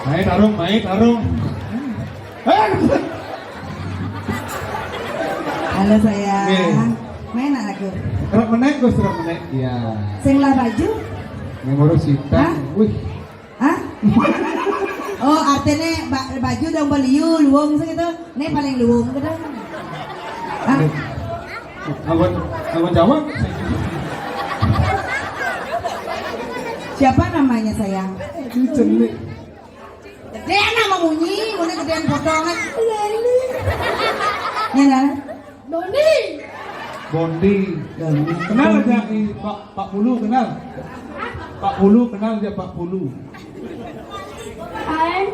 naik tarung, naik tarung. Eh. Halo sayang. Oke. Main nak aku. Terus menek, Gus, terus menek. Iya. Sing lah baju. Yang baru sita. Hah? Wih. Hah? Oh, artinya ba baju dong beliu luwung segitu. Ini paling luwung gitu. Ah. Awan, awan Jawa. Siapa namanya, sayang? Ini cenik. Gede nama munyi, mana gedean potongan. Iya, ini. Ya, nah. Doni. Bondi. Doni. Kenal aja, Pak, Pak Pulu, kenal? Pak Pulu, kenal aja, Pak Pulu. Hai.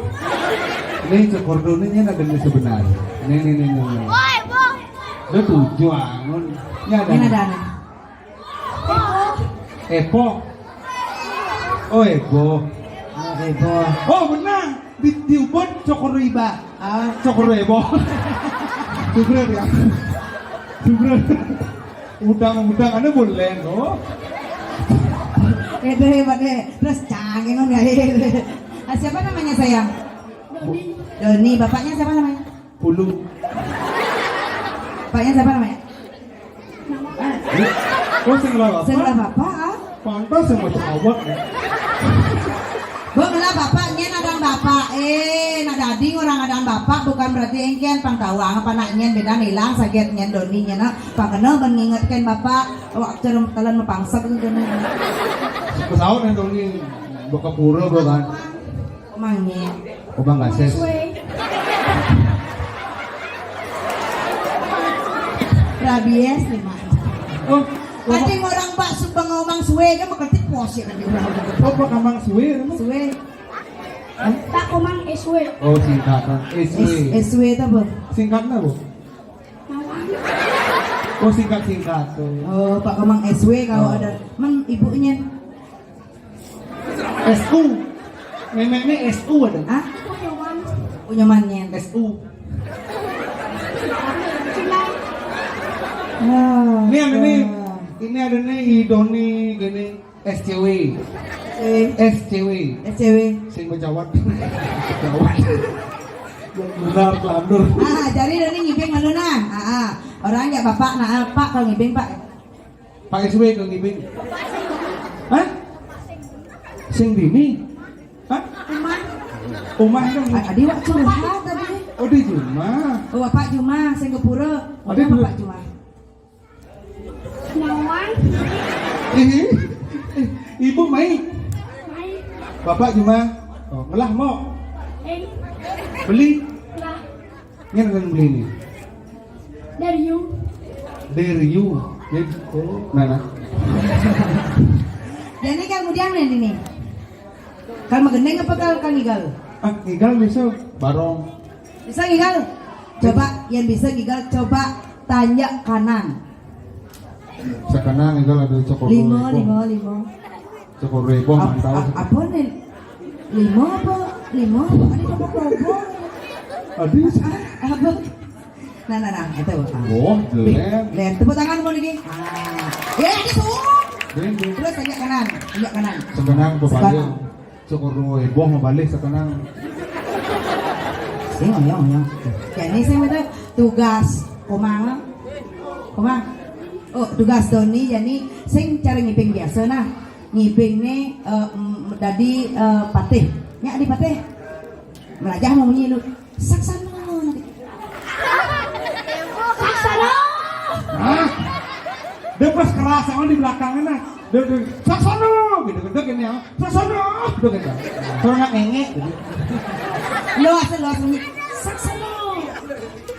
Ini cokor Doni ini ada yang sebenarnya. Ini, ini, ini, ini. Udah tujuh, angun. Ini ada. Ini ada, nih. Epo. Oh, Ebo. Oh, Ebo. Oh, benar. Di, di Ubud, Cokor Iba. Ah, Cokor Ebo. Sugro ya. Sugro. Udang-udang, ada boleh, oh. Itu hebat deh. Terus canggih, kan, ya. Ah, siapa namanya, sayang? Doni. Doni, bapaknya siapa namanya? Pulu. Bapaknya siapa namanya? Eh, oh, sing lah apa? Sing lah bapak, ah. Pantas yang macam awak, ya. Bu, ngelah bapak, nyen adan bapak. Eh, nak dadi orang adan bapak, bukan berarti engken pang tawang apa nak nyen beda hilang sakit nyen Doni nyen, ah. Pang kena ben ngingetkan bapak, awak cerem telan mepangsak tu kena. Pesawat yang Doni, buka pura, bu, kan. Omangnya. Omang Gases. Suwe. Rabies nih, Mak. Oh, tapi orang Pak Subang ngomong suwe kan, makan pos ya kan, orang. Oh, Pak Amang Suwe, nama? Suwe. Hah? Tak Omang S W. Oh, singkatan. S W. S-, S W itu apa? Singkatnya, bu? Mawang. Oh, singkat-singkat tuh. Oh, Pak Komang S W kalau ada. Mang ibunya. S U. Memeknya S U ada. Hah? Punyoman. Punyomannya. S U. Ini ada nih. Ini ada nih, I Doni, gini. S C W. Eh. S C W. S C W. Sing bejawat. Bejawat. Yang benar, kelandur. Ah, jadi Doni ngibing malu nah. Ah, ah. Orang ya bapak, nah, Pak, kalau ngibing, Pak. Pak S W kalau ngibing. Hah? Sing dini. Hah? Umah. Umah kan? Adi wak curhat tadi. Oh, di rumah. Oh, Bapak Juma, sing ke pura. Adi Bapak Juma. Nawang. Eh, eh, Ibu mai. Mai. Bapak Juma. Oh, ngelah mau. Eng. Beli. Lah. Ini dengan beli ini. Dari you. Dari you. Jadi, oh, mana? Jadi kemudian ini nih. Kalau magendeng apa kalau kan ngigal? Ah, ngigal bisa barong. Bisa ngigal? Coba, yang bisa ngigal, coba tanya kanan. Sekarang ngigal ada Cokor Limo, Rebo. Limo, limo. Cokor Rebo, ap-, mantap. Ap-, apa nih? Limo apa? Limo apa? Ada Cokor Rebo. Aduh. Ah, apa? Nah, nah, nah, itu. Ah. Oh, len. Len, tepuk tangan mau nih. Ah. Ya, itu. Len, len. Terus tanya kanan, tanya kanan. Sekarang berbalik. Sekarang. Syukur nuwun, boh mabalik sekenang. Sing oyong, oyong. Jadi sing itu tugas Komang. Komang. Oh, tugas Doni jadi sing cara ngibing biasa nah. Ngibing nih eh, mm, dadi eh, patih. Nyak di patih. Melajah mau munyi lu. Saksana. Saksana. Hah? Dia pas keras sama di belakangnya nah. Dia, dia, "Saksana," gitu, gede gini ya. "Saksana," gitu, gitu. Terus nak ngengek gitu. Lo asal lo asal bunyi, "Saksana."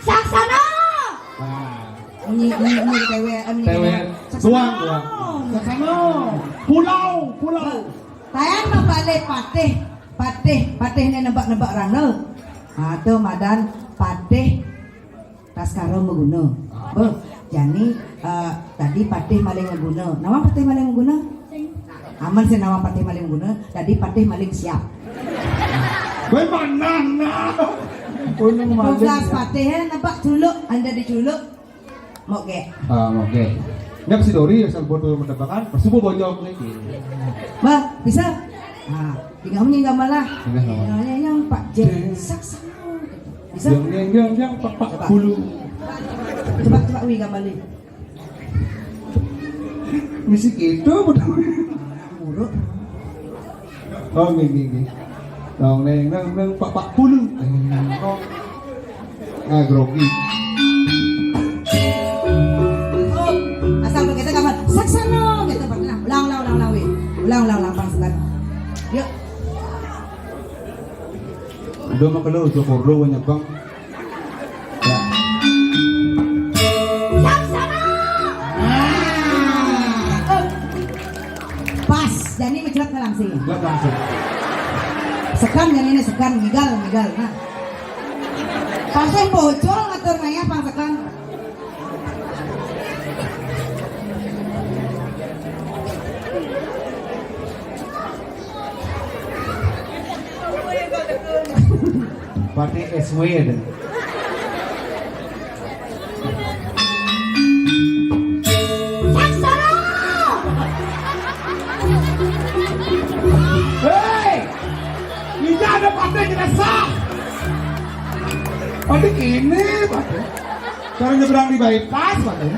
Saksana. Nah. Bunyi, bunyi, bunyi T W, eh, bunyi T W. Saksana. Tuang, tuang. Saksana. Pulau, pulau. Tayang mabalik patih, patih, patih ini nebak-nebak rana. Ah, tu madan patih Taskara maguna. Beh, jani eh, tadi patih malih maguna. Nawa patih malih maguna? Aman sih nawa patih malih maguna, tadi patih malih siap. Kowe manah nah. Kowe nang malih. Tugas patih eh, nampak culuk, anda diculuk. Mau ke? Ah, oke. Nyap si Dori asal botol mendebakan, pas subuh bojok nih. Bah, bisa? Nah, tinggal menyi gambar lah. Tinggal gambar. Nah, yang Pak Jen. Saksana. Bisa? Yang, yang, yang, yang, Pak, Pak Coba. Bulu. Coba, coba, wih, gambar nih. Misi gitu, betul. Nah, buruk. Oh, gini, gini. Dong, neng, neng, neng, Pak, Pak Bulu. Eh, oh. Ah, grogi. Saksana gitu, Pak. Nah, ulang, ulang, ulang, ulang, weh. Ulang, ulang, ulang, Bang Sekan. Yuk. Udah mah kalau ucok ordo banyak, Bang. Ya. Saksana. Ah. Eh. Pas, jani mencelat langsung. Enggak langsung. Sekan, jani ini Sekan, ngigal, ngigal. Nah. Pas yang bocor ngatur nanya, Bang Sekan. Pakai S W ada. Saksana! Hei! Ini ada pakai jenazah. Pakai ini, pakai. Cara nyebrang di bypass, pakai.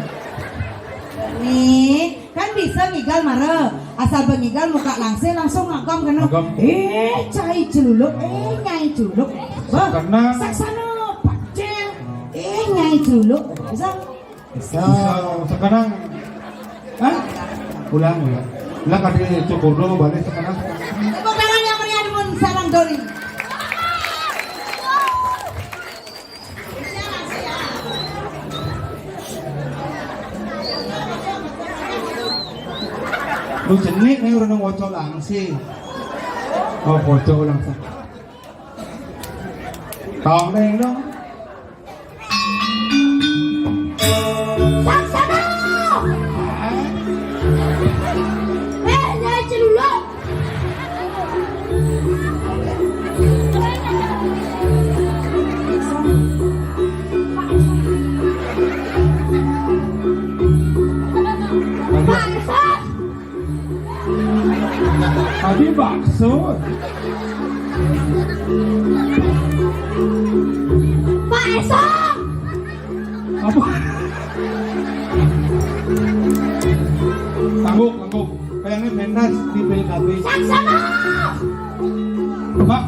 Nih, kan bisa ngigal mara. Asal bengigal muka langsir langsung ngagam kena. Ngagam. Eh, cai celuluk, eh, nyai celuluk. Bah, saksana, pacel. Eh, nyai celuluk. Bisa? Bisa. Bisa. Sekarang, hah? Ulang, ulang. Lah, kadé cukur dulu, balik sekarang. Tepuk tangan yang meriah, Doni, sareng Doni. Lu jenik nih, udah nang wocok langsing. Oh, wocok langsing. Tong deng dong. Saksana! Eh, nyai celuluk. Pak Esok. Tadi bakso. Pak Esok. Apa? Tangguk, tangguk. Kayaknya pentas di P K B. Saksana! Pak.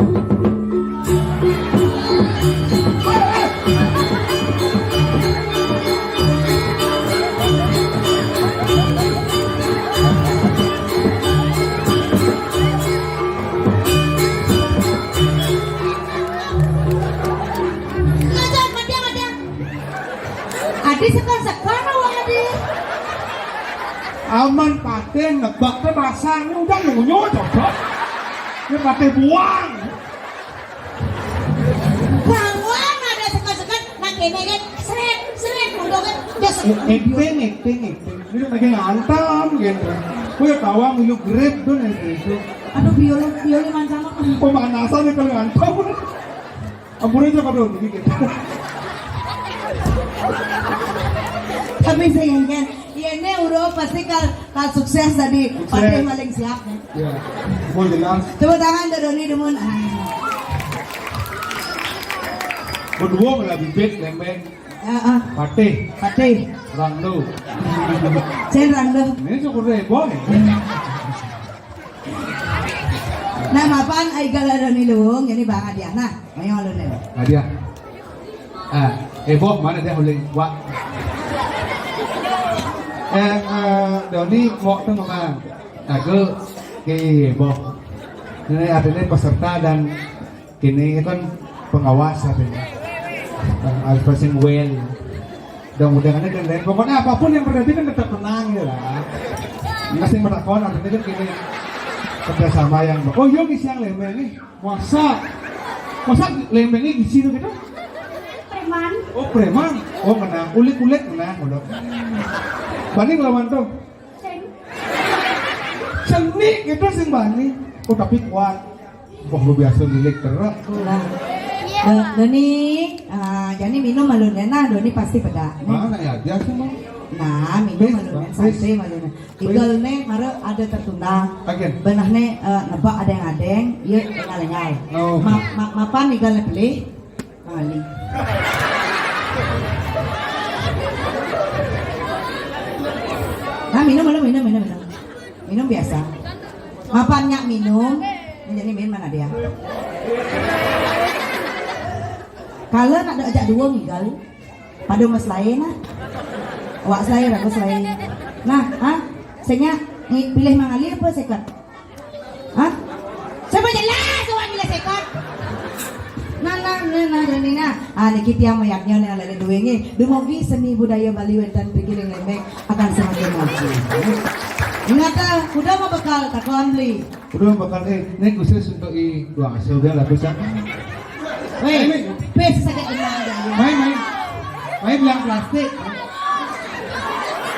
Adi sekan-sekan awak adi. Aman paten nebak teh basah, ini udah nyunyut, cocok. Ini pakai buang. Bawang ada sekan-sekan, nak kene kan, seret, seret, udah kan, udah seret. Acting, acting, acting. Ini lagi ngantam gitu. Gue tawa milu grip tuh nih gitu. Aduh, biola, biola manjang. Pemanasan nih kalau ngantam. Ampun aja, Pak Doni, gitu. Tapi saya ingat, ya ini udah pasti kal, kal sukses tadi. Sukses. Pakai paling siap nih. Ya, mau jelas. Tepuk tangan, Doni, demun. Ah. Berdua malah bibit, lembeng. Heeh. Patih. Patih. Rangdo. Cen Rangdo. Ini syukur deh, boy. Nah, mapan ai gala Doni luung, ini Bang Adiah. Nah, ayo alun deh. Adiah. Ah, eh, boh, mana dia uling? Wak. Eh, eh, Doni, wak tuh makan. Aku, ke, boh. Ini artinya peserta dan ini kan pengawas artinya. Harus passing well. Mudah-mudahan kan lain. Pokoknya apapun yang terjadi kan tetap tenang ya lah. Enggak sih metakon, artinya kan gini. Kerjasama yang, oh iya, ngisi yang lembeng nih. Masa? Masa lembengnya di sini gitu? Preman. Oh, preman. Oh, kena. Ulik-ulik kena. Udah. Banding lawan tuh. Seni gitu sing bani. Oh, tapi kuat. Wah, lu biasa milik terus. Nah, Do-, Doni, ah, jadi minum malunya nah, Doni pasti beda. Mana ya dia sih, Bang? Nah, minum malunya, santai malunya. Igal nih, mara ada tertunda. Oke. Benah nih, eh, nebak ada yang adeng, iya engal-engal. Oh. Ma-, ma-, mapan igal nih pilih. Kali. Nah, minum, minum, minum, minum, minum. Minum biasa. Mapan nyak minum, jadi main mana dia? Kalau nak ajak dua ngigal, pada mas lain lah. Wak lain, aku lain. Nah, ha? Senya, ni pilih Mang Ali apa seket? Hah? Coba jelas, coba pilih seket. Nah, nah, nah, nah, nah, nah, nah. Ah, niki tiang mayaknya nih, ada duwe nggih. Dumugi seni budaya Bali wénten mriki ring Lembeng akan semakin maju. Ingat, ah, kuda mau bekal, takon beli. Kuda mau bekal, eh, ini khusus untuk i dua asa udah lah, bisa. Wéh, pis saja kenal. Main, main. Main bilang plastik.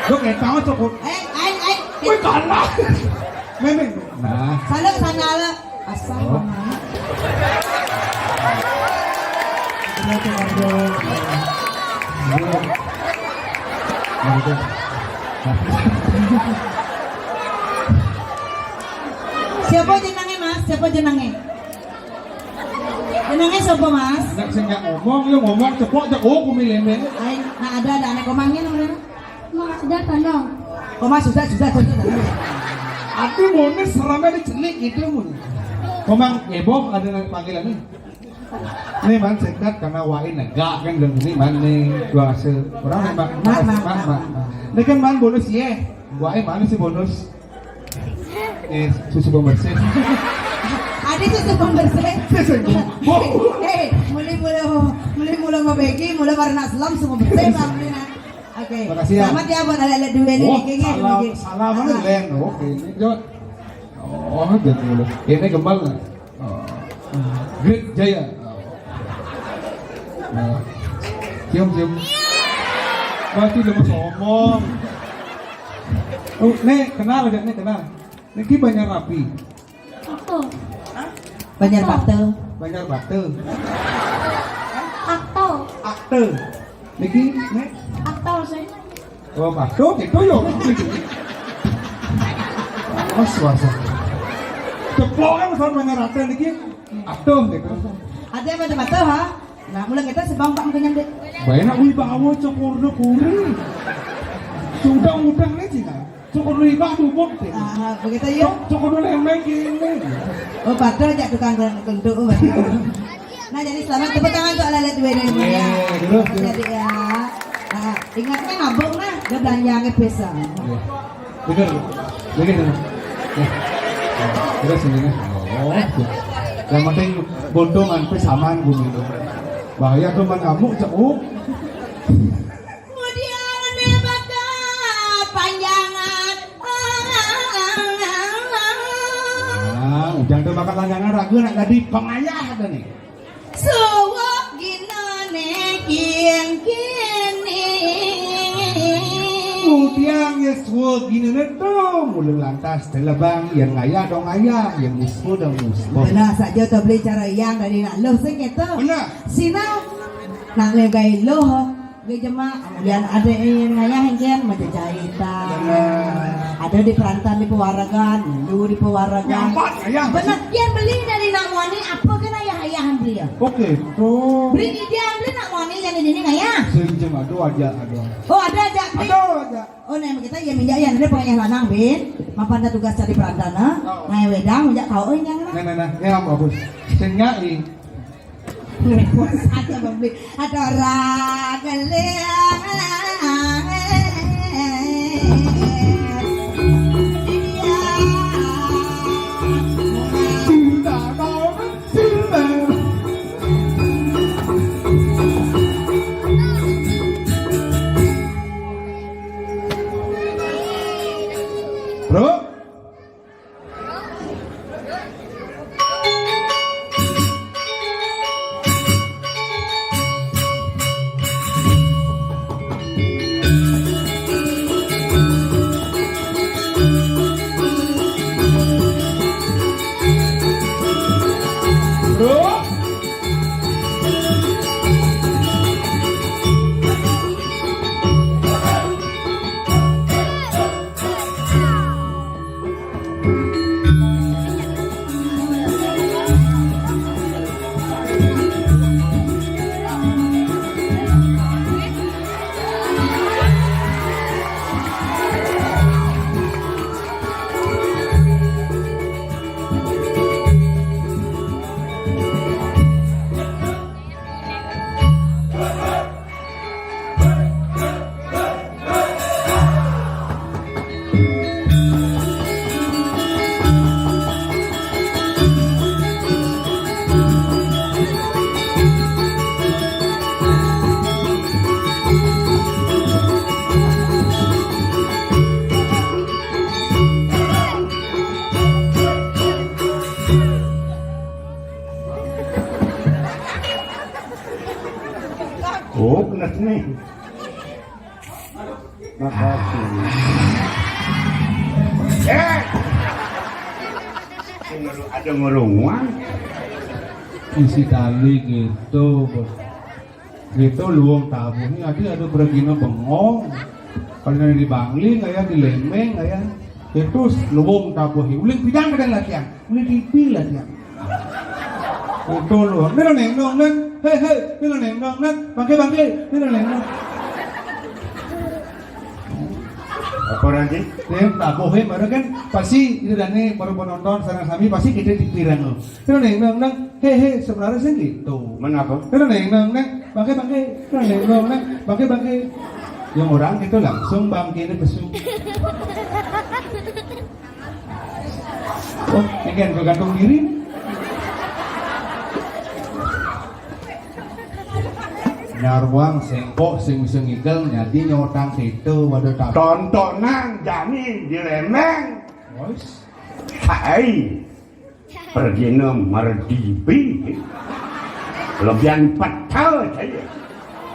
Lo kayak tahu cokot. Eh, eh, eh. Wih, kalah. Main, main. Nah. Salah, sana lah. Asal. Oh. Mana? Kita tuh ngobrol. Ngobrol. Ngobrol. Siapa jenangnya, Mas? Siapa jenangnya? Jenangnya siapa, Mas? Nek sing nggak ngomong, yo ngomong cepok cek, oh, kumi lembeng. Ayo, nah, ada, ada anak komangnya namanya. Mas, sudah tanong. Oh, Mas, sudah, sudah, sudah, sudah. Aku mau nih seramnya dicelik gitu, mun. Komang, ngeboh, ada nang panggilan nih. Nih, man, singkat karena wae negak kan, belum ini, man, nih, dua asa. Orang, man, man, man, man, man, man. Ini kan, man, bonus, ye. Wae mana sih bonus? Eh, susu pembersih. Ada susu pembersih. Susu pembersih. Eh, mulai, mulai, mulai, mulai mau begi, mulai baru nak selam susu pembersih, Bang, mulai nak. Oke. Makasih ya. Selamat ya buat anak-anak dua ini, Oh, geng, ya, salam, geng. Salam, Ah. Len. Oke, ini, Jod. Oh, jadi mulai. Ini gembal, nah. Oh. Great Jaya. Oh. Nah. Cium, cium. Berarti udah mau sombong. Oh, nih, kenal aja, nih, kenal. Niki Banjar Rapi. Akto. Banjar Bate. Banjar Bate. Akto. Akte. Niki, nih. Akto sih. Oh, Akto gitu yo. Oh, suasa. Ceplok kan soal Banjar Bate niki. Akto gitu. Ada apa, ada apa, ha? Nah, mulai kita sebang bang kenyang deh. Banyak wibawa cokor do kuri. Sudah udang nih, Cina. Cukup riba dubuk deh. Ah, begitu ya. Cukup dulu yang main gini. Oh, pada aja tukang kentut. Nah, jadi selamat tepuk tangan untuk anak-anak dua ini. Iya, terus, terus. Jadi ya. Nah, ingatnya ngabung nah, udah belanja nge pesa. Iya. Bener, bener. Ya. Nah, terus ini nah. Oh, ya. Yang penting buntung sampai saman bumi itu. Bahaya tuh man ngamuk cek. Oh. Kemudian bakat panjangan. Ah, ujang teu bakat lanjangan ragu nak jadi pengayah ada nih. Suwuk ginane kian kini. Kemudian ya suwuk ginane tuh mulai lantas telebang yang ngayah dong ayah, yang muspo dong muspo. Benar saja tuh beli cara yang dari nak lo sing itu. Benar. Sina nak legai lo. Gue jemak, kemudian ada yang ngayah yang kian macam jahitan. Bener. Ada di perantan di pewaragan, dulu di pewaragan. Nyampat, ngayah. Bener, kian beli dari nak muani apa kan ayah-ayah beli ya? Oke, tuh. Beli dia beli nak muani yang ini ngayah. Sing jeung aduh aja, aduh. Oh, ada aja. Aduh aja. Oh, nah kita ya minyak ya, ada pengayah lanang bin. Mapan ada tugas dari perantan, nah. Oh. Nah, wedang minyak kau yang nah. Nah, nah, nah, ya bagus. Sing nyai. Repot saja membeli. Ada orang keliling. Bro, Oh, bener nih. Makasih. Eh, ada ngurungan. Isi tali gitu, Bos. Gitu luwung tabuhé, adi ada pragina bengong. Kalau di Bangli, kayak di Lembeng, kayak itu luwung tabuhé. Uling pidang kadang latihan, uling tipi latihan. Itu luwung. Nira neng nong neng, hei hei, nira neng nong neng, bangke bangke, nira neng nong. Apa nanti? Nih, tabuhé baru kan pasti itu dane baru penonton sareng sami pasti kita dipirang lo. Nira neng nong neng, hei hei, sebenarnya sih gitu. Mengapa? Nira neng nong neng, bangke bangke, nira neng nong neng, bangke bangke. Yang orang gitu langsung bangke ini pesu. Oh, ini kan tergantung diri. Nyarwang sengkok sing bisa ngigel nyadi nyotang situ waduh tak. Tontonan jani di Lembeng. Wes. Hai. Pergina merdibi. Lebihan petel saya.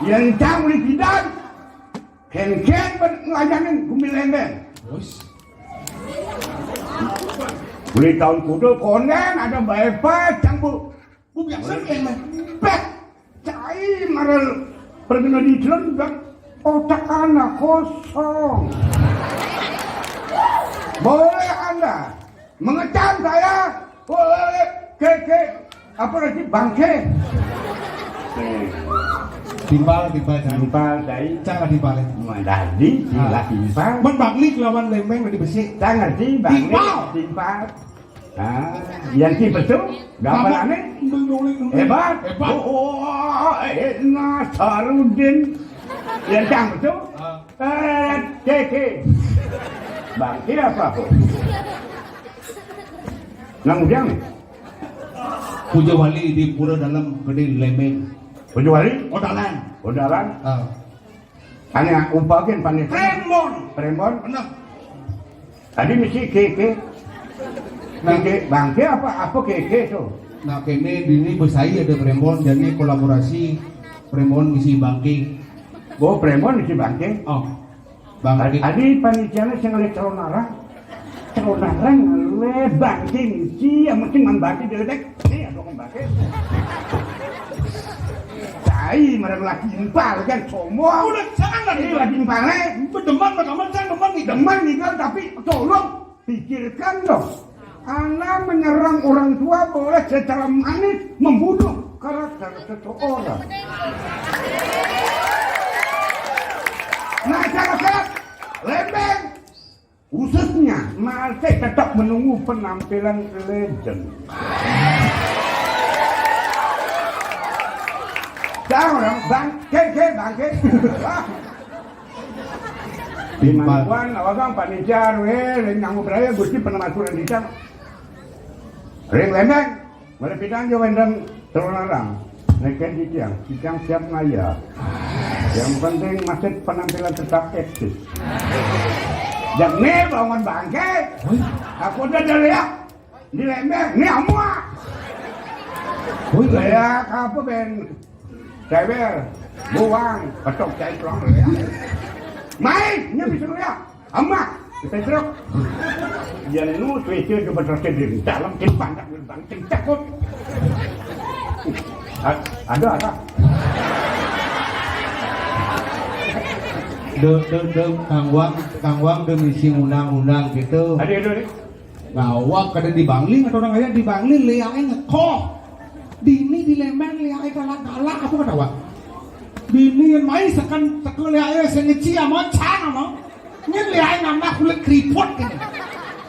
Yang tahu di bidang. Ken-ken ben ngelayanin gumi Lembeng. Wes. Beli tahun kudu konden ada bae pacang bu. Bu biasa Lembeng. Peh. Cai marel pergina di jalan juga otak anak kosong. Boleh anda mengecam saya, boleh keke apa lagi bangke. Timpal, timpal, jangan. Timpal, dai. Jangan timpal ya. Mau dadi, Ah. Timpal. Men Bangli kelawan Lembeng lebih besik. Tak ngerti, Bangli. Timpal. Timpal. Ah, yang ki betul? Gampalannya? Hebat. Hebat. Oh, oh, oh, eh, eh, Nasarudin. Yang cang betul? Ah. Eh, keke. Bangke apa aku? Nang udiang nih? Puja Wali di Pura Dalam Gede Lembeng. Puja Wali? Odalan. Odalan? Ah. Ane upakin panik. Prembon. Prembon? Bener. Tadi mesti keke. Nah. Keke, bangke apa, apa keke tuh? Nah, kene dini besai ada Prembon, jadi kolaborasi Prembon misi bangke. Oh, Prembon misi bangke? Oh. Bang Tadi, Adi. Tadi panitiane sing ngeliat calon arang. Calon arang ngeliat bangke niki, yang penting man bangke dewe dek. Ini ada orang bangke. Tai, marang lagi impal kan, sombong. Udah, jangan lagi. Ini lagi impal, eh. Demen, demen, jangan demen nih. Demen nih kan, tapi tolong pikirkan dong. Anak menyerang orang tua boleh secara manis membunuh karakter seseorang. Masyarakat Lembeng khususnya masih tetap menunggu penampilan legend. Jangan orang bangke, bangke. Wah. Di Mangkuan, awak kan panitia, weh, ring nanggu beraya, gusti pernah masuk ring dicang. Ring Lembeng, mulai pindah aja wendang telur narang. Neken dicang, dicang siap ngaya. Yang penting masih penampilan tetap eksis. Jam ni bangun bangke. Aku udah ada lihat di Lembeng, ni amuak. Wih, lihat apa ben? Cewek, buang, ketok cai pulang lihat. Mai, ni bisa lihat. Amuak, kita truk. Yang nu tuh itu coba terus di dalam kin pandak bang cengcak kok. A-, ada, ada. De, de, de, Kang Wang, Kang Wang de misi undang-undang gitu. Ada, ada, ada. Nah, awak kada di Bangli, atau orang kaya di Bangli, liae ngekoh. Dini di Lembeng, liae galak-galak, apa kata awak? Dini yang main sekan, sekan liae sengeci ama cang ama. Nyen liae nambah kulit keriput kene.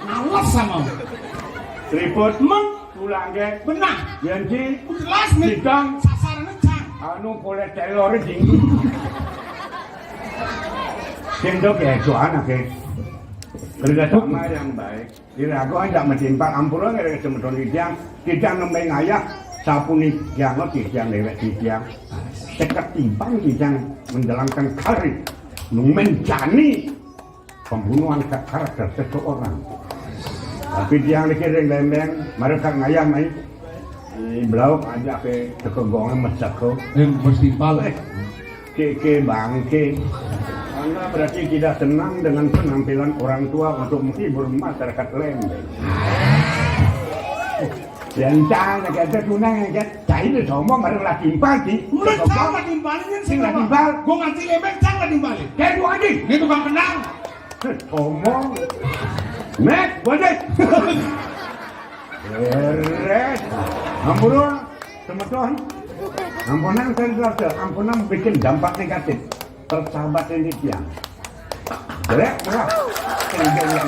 Males sama. Keriput? Meng. Tulang ke? Benah. Janji? Jelas nih. Bidang? Sasarannya cang. Anu kolesterol tinggi. Sendok ya, itu anak ya. Kerja sama yang baik. Ira aku ajak metimpal ampura ngene semeton titiang, titiang nembe ngayah sapuniki titiang, titiang dewek titiang. Seketiban titiang menjalankan karir menjani pembunuhan ke karakter seseorang. Tapi tiang niki ring Lembeng, mereka ngayah mai. Di Blauk aja ke tekegongan meseko. Eh, mestimpal. Eh. Keke bangke. Anda berarti tidak senang dengan penampilan orang tua untuk menghibur masyarakat Lembeng. Yang cang, kata tunang, kata cai itu sombong, ada lah timpal, Ci. Udah, cang lah timpalin, sing lah timpal. Gua nganti Lembeng, cang lah timpalin. Kayak gua aja. Ini tukang kendang. Sombong. Mek, gua deh. Beres. Ampun, semeton. Ampunang, saya rasa. Ampunang bikin dampak negatif. Persahabatan di tiang. Jelek, berat. Sing jelek.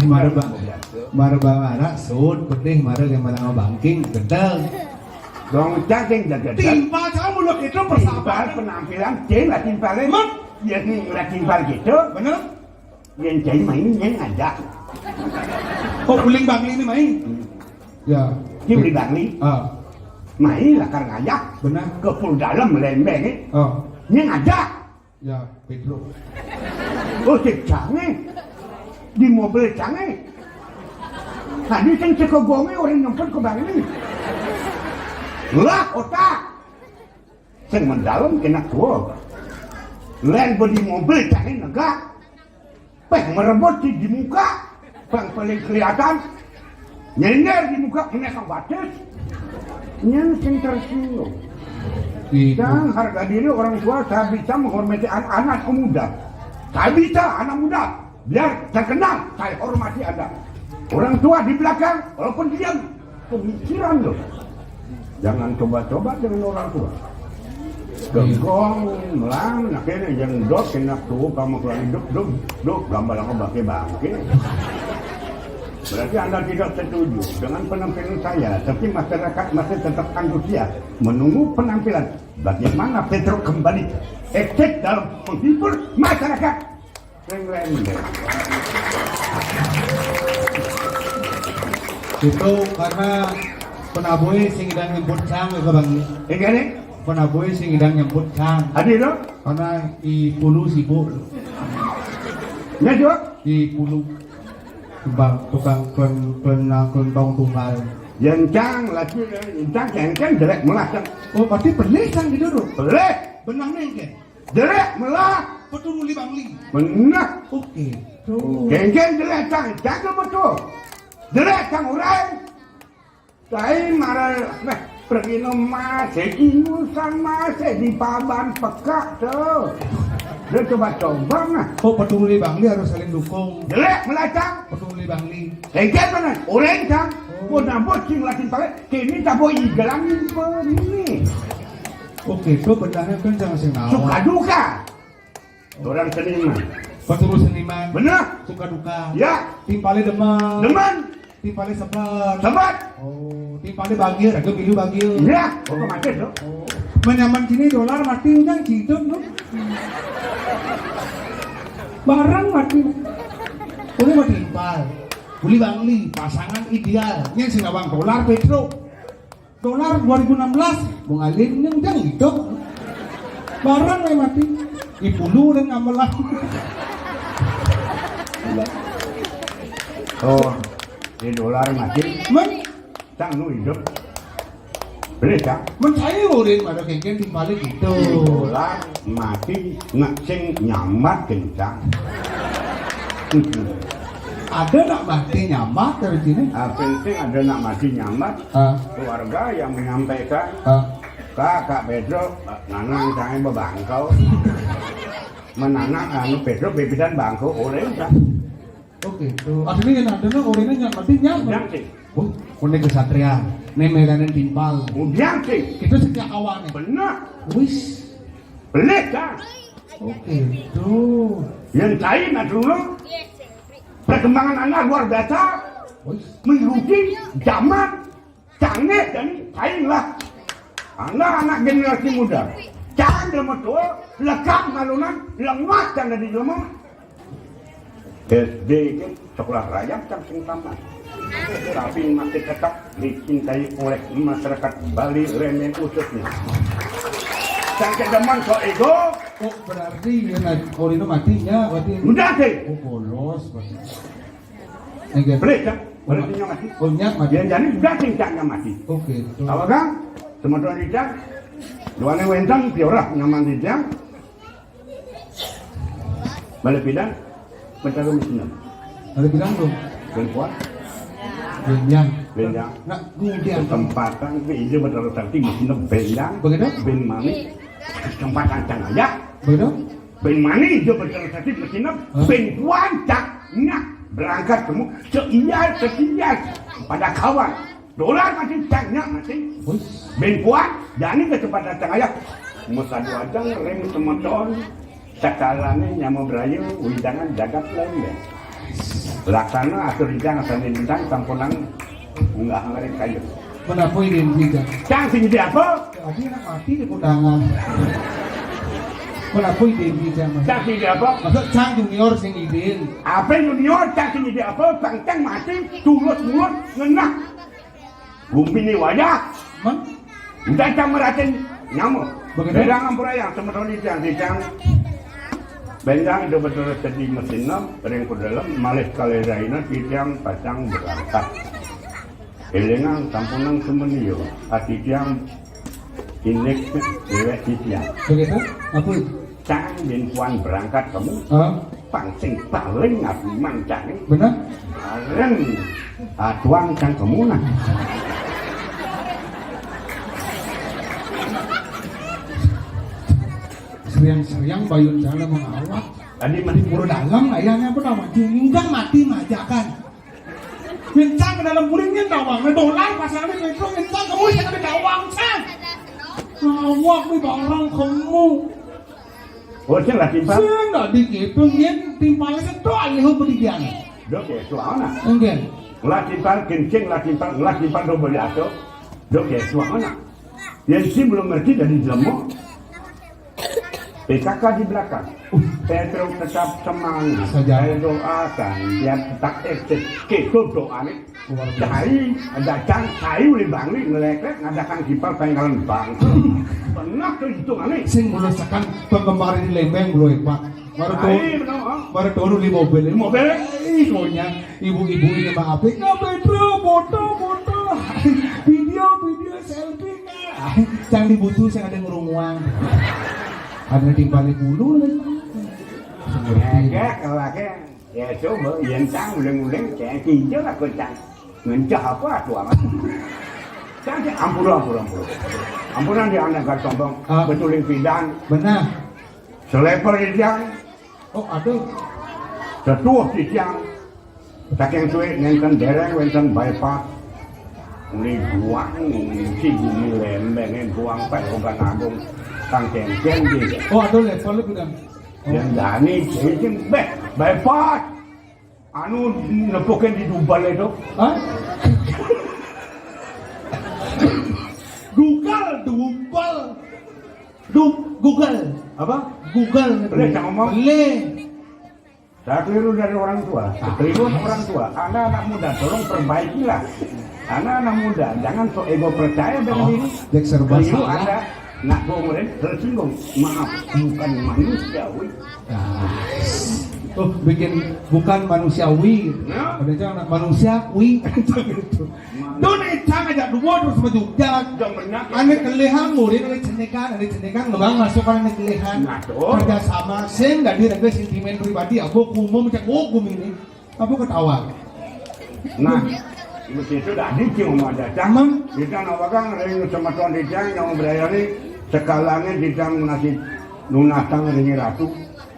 Mara ba-, mara bangara, sun, pedih, mara yang mana bangking, gedeg. Dong, cacing, gedeg. Timpal, kamu lo gitu, persahabatan. Timpal penampilan, cing, lah timpalnya. Mat. Ya, nih, lah timpal gitu. Bener. Yang cai main, yang ngajak. Oh, uling bangli ini main? Hmm. Ya. Dia beli bangli. Ah. Main lah kan ngajak. Bener. Ke pur dalam, Lembeng, eh. Oh. Yang ngajak. Ya, Pedro. Oh, cek canggih. Di mobil canggih. Tadi kan cek ke gonge orang nyempet ke bangli. Lah, otak. Sing mendalem kena tua. Lain beli mobil canggih negak. Peh merebut di, di muka. Bang paling kelihatan. Nyender di muka kena kang batis. Nyen sing tersinggung. Itu. Dan harga diri orang tua tak bisa menghormati an-, anak muda. Tak bisa anak muda. Biar terkenal, saya hormati Anda. Orang tua di belakang, walaupun diam, pemikiran loh. Jangan coba-coba dengan orang tua. Gegong, melang, akhirnya yang dot, kena tuh, kamu keluar hidup, duk, duk, gambar aku bangke bangke. Berarti Anda tidak setuju dengan penampilan saya, tapi masyarakat masih tetap antusias menunggu penampilan. Bagaimana Pedro kembali eksis dalam menghibur masyarakat? Itu karena penabuhe sing idang nyebut cang, ya, Bang. Enggak nih? Penabuhe sing idang nyebut cang. Adi itu? Karena i pulu sibuk. Ya, Jo? I pulu. Bang, tukang klen-, klen-, klentong tunggal. Yang cang, lagi, yang cang, yang cang jelek melah, cang. Oh, berarti pelih, cang, gitu, Dok? Pelih. Benang nih, Cang. Jelek melah. Betul, Uli Bangli. Benar. Oke. Tuh. Geng-geng jelek, cang. Jaga betul. Jelek, cang, orang. Saya marah, meh, pergi no masih ingusan, masih di paban pekak tuh. Dia coba-coba, nah. Oh, Petung Uli Bangli harus saling dukung. Jelek melah, cang. Petung Uli Bangli. Geng-geng mana? Orang, cang. Oh. Mau nambut sing latin pakai, kini tak mau igelan ini. Oke, itu benarnya kan jangan sing nawa. Suka duka. Orang seniman. Peturu seniman. Bener. Suka duka. Ya. Timpale demen. Demen. Timpale sebet. Sebet. Oh, timpale bahagia, raga pilu bahagia. Ya, otomatis dong. Oh. Menyaman sini dolar mati ujang hidup, no? Barang mati. Boleh mati timpal. Uli Bangli, pasangan ideal. Ini si nawang dolar, Pedro. Dolar dua ribu enam belas, mau ngalih ini udah hidup. Barang yang mati. Ibu lu udah ngamelan. Oh, di dolar mati. Men, cang nu hidup. Boleh, cang? Men saya urin pada kengkeng di balik itu. Di dolar mati, nak sing nyambat kencang. Ada nak mati nyambat dari sini? Ah, penting ada nak mati nyambat. Ah. Keluarga yang menyampaikan, ah. Kak, Kak Pedro, Nanang saya bebangkau. Menanang, anu, Pedro bebidan bangkau, oleh udah. Oke, tuh. Aslinya yang ada nih, orangnya nyambat, nyambat. Yang sih. Oh, kone kesatria. Nih melanin timpal. Udah sih. Kita sejak awalnya. Benar. Wis. Boleh, Kak. Oke, tuh. Yang lain dulu. Perkembangan anak luar biasa. Wis. Mengikuti zaman. Canggih dan lain lah. Anak-anak generasi muda. Jangan dia betul, lekap malunan, lemah dan di rumah. S D itu sekolah rakyat yang sing tamat. Tapi masih tetap dicintai oleh masyarakat Bali Lembeng khususnya. Yang kedemen sok ego. Oh, berarti ya, nah, kalau itu matinya, berarti. Udah sih. Oh, bolos, berarti. Nggih. Beli, Cak. Beli nyaman mati. Oh, nyaman mati. Yang jadi udah cincaknya mati. Oke, betul. Apa, Kang? Semeton Rijang. Duane wenten piorah nyaman Rijang. Balik pidan, mencari mesin. Balik pidan, Bro. Perempuan. Benjang. Benjang. Nak, kemudian. Kesempatan ke ide betul sakti mesin benjang. Begitu? Ben mani. Kesempatan cang aja. Begitu? Ben mani ide betul sakti mesin. Hah? Ben kuancak. Nah, berangkat kamu. Seiya, seiya. Pada kawan. Dolar mati, cangnya mati. Wis. Ben kuat, jani kecepatan cang ayah. Mesadu ajang rem semeton. Sakalane nyama brayu, widangan jagat lain ya. Laksana atur ijang asane lintang sampunang unggah ngarit kayu. Menapa ide ijang? Cang sing ide apa? Tadi anak mati di kudangan. Menapa ide ijang? Cang sing ide apa? Maksud cang junior sing ide. Apa junior, cang sing ide apa? Bang cang mati, tulut mulut, ngenah. Gumpini wayah. Men? Udah cang meratin nyamuk. Begitu. Berang ampura yang semeton ijang, ijang. Benjang itu betul sedih mesin enam, ring ku dalam, malih kalih raina titiang pacang berangkat. Elingang sampunang semenio, ati tiang inik dewek titiang. Begitu? Apa? Cang yen kuan berangkat kamu, hah? Pang sing paling ngabiman cang. Bener? Bareng atuang cang kamu nah. Seriang-seriang bayun jalan mengawak. Tadi mati pura dalam, ayahnya apa nama? Junggang mati majakan. Kencang ke dalam puringnya tawang, nah, dolar pasangan itu kencang kamu saya ke tawang, cang. Ngawak nih barang kamu. Oh, sing lah timpal. Sing ndak dikitung, yen timpalnya setok alih bedidian. Dok ya, suang anak. Enggak. Lah timpal, kencing, lah timpal, lah timpal, do boleh ato. Dok ya, suang anak. Yang si belum ngerti dari jelemo. P K K di belakang. Uh, Pedro tetap semangat. Saja. Saya doakan, biar tetap eksis. Gitu doanya. Luar biasa. Cai, ada cang, cai udah bangli, ngelek-lek, ngadakan kipas, pengen bang. Pernah tuh itu kali. Sing merasakan penggemar di Lembeng, bro, Pak. Baru tahu, cai, benar, ah. Baru tahu di mobil. Di mobil. Ih, soalnya ibu-ibu ini maaf, nggak Pedro, foto, foto. Video, video, selfie, nggak. Cang dibutuh, saya ada ngerunguang. Ada timpali bulu lagi. Seperti. Ya, kalau lagi. Ya, coba, yen cang uling-uling, cang kinjel aku cang. Ngencah apa atuh amat. Cang cang, ampura, ampura, ampura. Ampunan di anak gak sombong, ah. Betuling pidan. Benar. Seleper di tiang. Oh, aduh. Setuh di tiang. Saking suwe ngenten dereng wenten bypass. Ini buang, si bumi lembeng, buang pek obat agung. Kang cengceng di. Oh, aduh, level lu bilang. Yang Dani, cengceng, beh, bypass. Anu nepukin di Dubal itu. Hah? Google, Dubal. Du, Google. Apa? Google. Boleh, cang ngomong? Boleh. Saya keliru dari orang tua. Ah. Keliru orang tua. Anda anak muda, tolong perbaikilah. Anda anak muda, jangan sok ego percaya dengan diri. Oh, dek serba salah. Keliru Anda. Nak gua murid tersinggung. Maaf, bukan manusiawi. Nah. Oh, bikin bukan manusiawi. Ya. Ada aja anak manusia, wi. Gitu. Mana? Dun ecang aja dua terus maju. Jalan. Yang benar. Ane kelehan murid, ane cenekan, ane cenekan, ngebang masuk kan ane kelehan. Nah, tuh. Kerjasama, sing dari raga sentimen pribadi, aku kumum cek, oh, kumini. Apa ketawa? Nah, begitu dah dicium aja. Cang, emang? Kita nawakan ring semeton di cang yang berayani sekalanya di cang nasi lunatang ring ratu.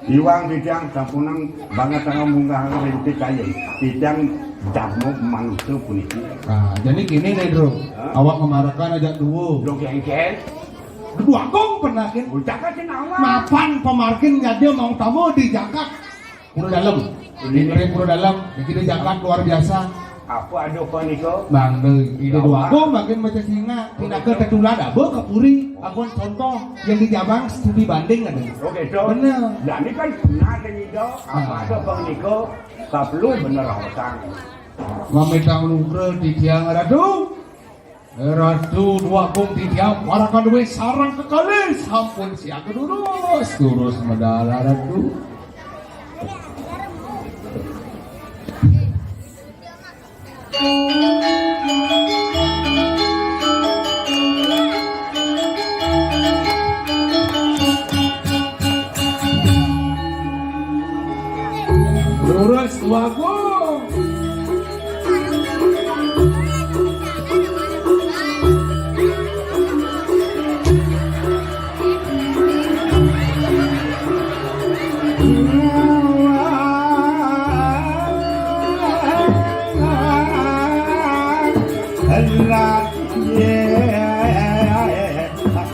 Iwang di cang sampunang banget sama munggah ring tikayen. Di cang jamu manusia puniki. Nah, jadi gini nih, Bro. Hah? Awak ngemarakan aja dulu. Bro Kengken. Dua kong pernah kan? Ucapkan sih nama. Mapan pemarkin nyadi mau tamu di Jakarta. Pura Dalam. Di Pura Dalam, di kita Jakarta luar biasa. Apa ada apa nika? Bang, di, di dua aku makin macam singa, pindah ke tetulan, apa ke puri? Aku contoh yang di Jabang studi banding ada. Oke, so. Bener. Dan ini kan pernah ada nika, apa ada apa nika, tak perlu bener orang. Mamitang lugra di tiang ratu. Ratu Dwagung titiang warakan duwe sarang kekalih sampun siaga durus, durus medal Ratu. Terus wago.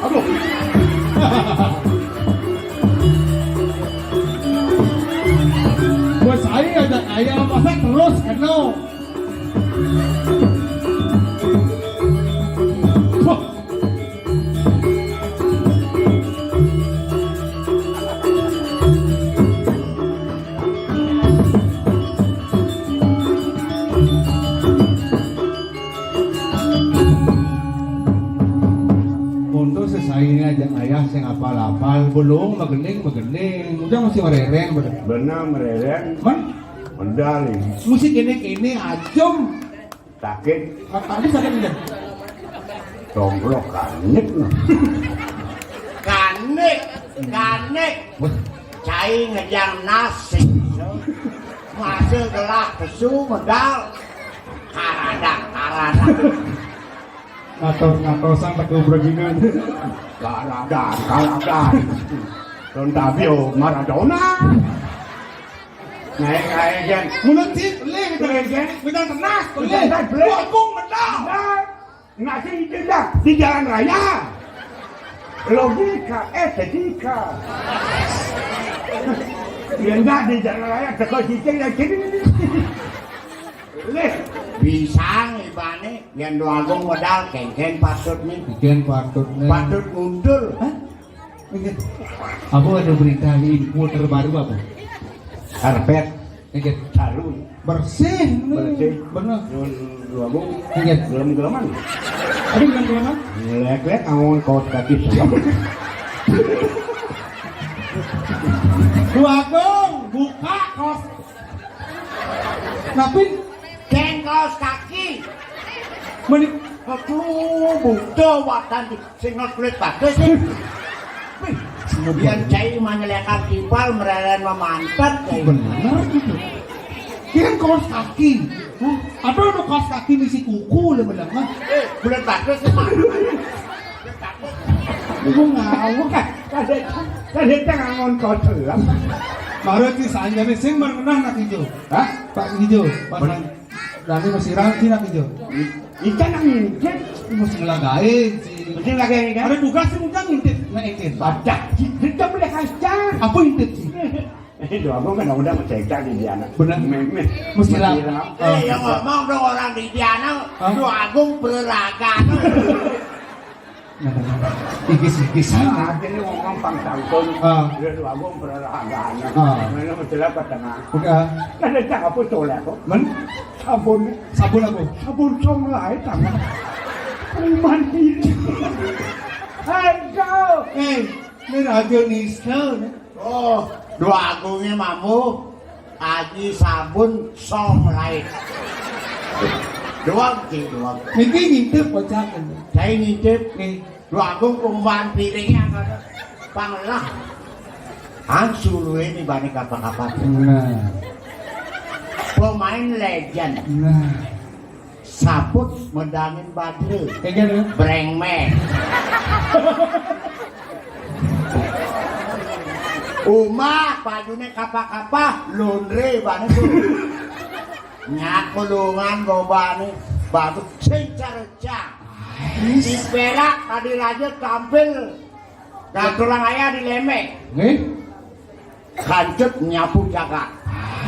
Aduh. Bos saya ajak ayam, masa terus kena. Wah. Untuk sesaine ajak ayah sing apal-apal, belum magending-magending. Ujang masih merereng, bener. Bener, merereng. Man? Medal ini. Musik ini, ini ajum. Sakit. Tadi sakit ini. Tomplok kanik, nah. Kanik, kanik. Cai ngejang nasi. Masih gelah pesu medal. Karadak, karadak. Ngatos-ngatosan tak keberginan. Karadak, karadak. Don Tabio Maradona. Naik, naik, Jan. Mulut sih, beli, gitu, Jan. Bintang tenas, beli. Bintang tenas, beli. Wakung, medal. Nah, nggak sih, itu dah. Di jalan raya. Logika, estetika. Ya, enggak, di jalan raya, teko cicing, ya, gini, gini. Lih. Bisa, ibane, yang dua agung modal, kengken patut nih. Kengken patut nih. Patut mundur. Hah? Inggih. Apa ada berita info terbaru apa? Karpet. Inggih. Baru. Bersih. Bersih. Bener. Belum, belum. Inggih. Belum gelaman. Tadi belum gelaman? Lek-lek awon kaos kaki saya. Dua Agung, buka kaos. Tapi kaos kaki. Meni, aduh, buta watan. Sing kulit bagus sih. Wih, kemudian cai manyelekan tipal mereren memantet, cai. Bener gitu. Dia kan kaos kaki. Hah? Ada, ada kaos kaki misi kuku le bener mah. Eh, kulit bagus sih. Ibu ngawur. Kan, kan, kan kita ngangon kaos selam. Baru sih sanjane sing mengenah nak hijau. Hah? Pak hijau, Pak. Dani masih rangki nak hijau. Ikan nang ngintip. Mesti ngelagain sih. Mesti ngelagain, kan? Ada tugas sih, mungkin ngintip. Nah, ngintip. Badak, kita boleh kacang. Apa ngintip sih? Itu aku kan udah mau cerita di dia, anak. Benar. Mesti lah. Eh, yang ngomong dong orang di Diana, hah? Dua Agung berlaga. Nah, ikis-ikis. Nah, akhirnya ngomong pang santun. Ah. Dia tuh aku berolahraga. Ah. Mana menjelat ke tengah. Oke. Nah, dia cakap apa tuh, lah, kok? Men? Sabun. Sabun apa? Sabun song lain, tangan. Mandi. Aduh. Eh, ini radio Nista, nih. Oh, dua agungnya mampu. Aji sabun song lain. Doang sih, doang. Niki ngintip bocah kan. Saya ngintip. Nih. Dua agung kumpulan piringnya kada. Panglah. Angsulu ini bani kapa-kapa. Nah. Pemain legend. Nah. Sabut medangin badre. Kaya gitu. Brengmeh. Uma, bajune kapa-kapa, londre bane tuh. Nyakulungan gobane, batu sing cerejang. Di Perak tadi raja tampil. Nah, tulang ayah di Lembek. Nih? Kancut nyapu jagat.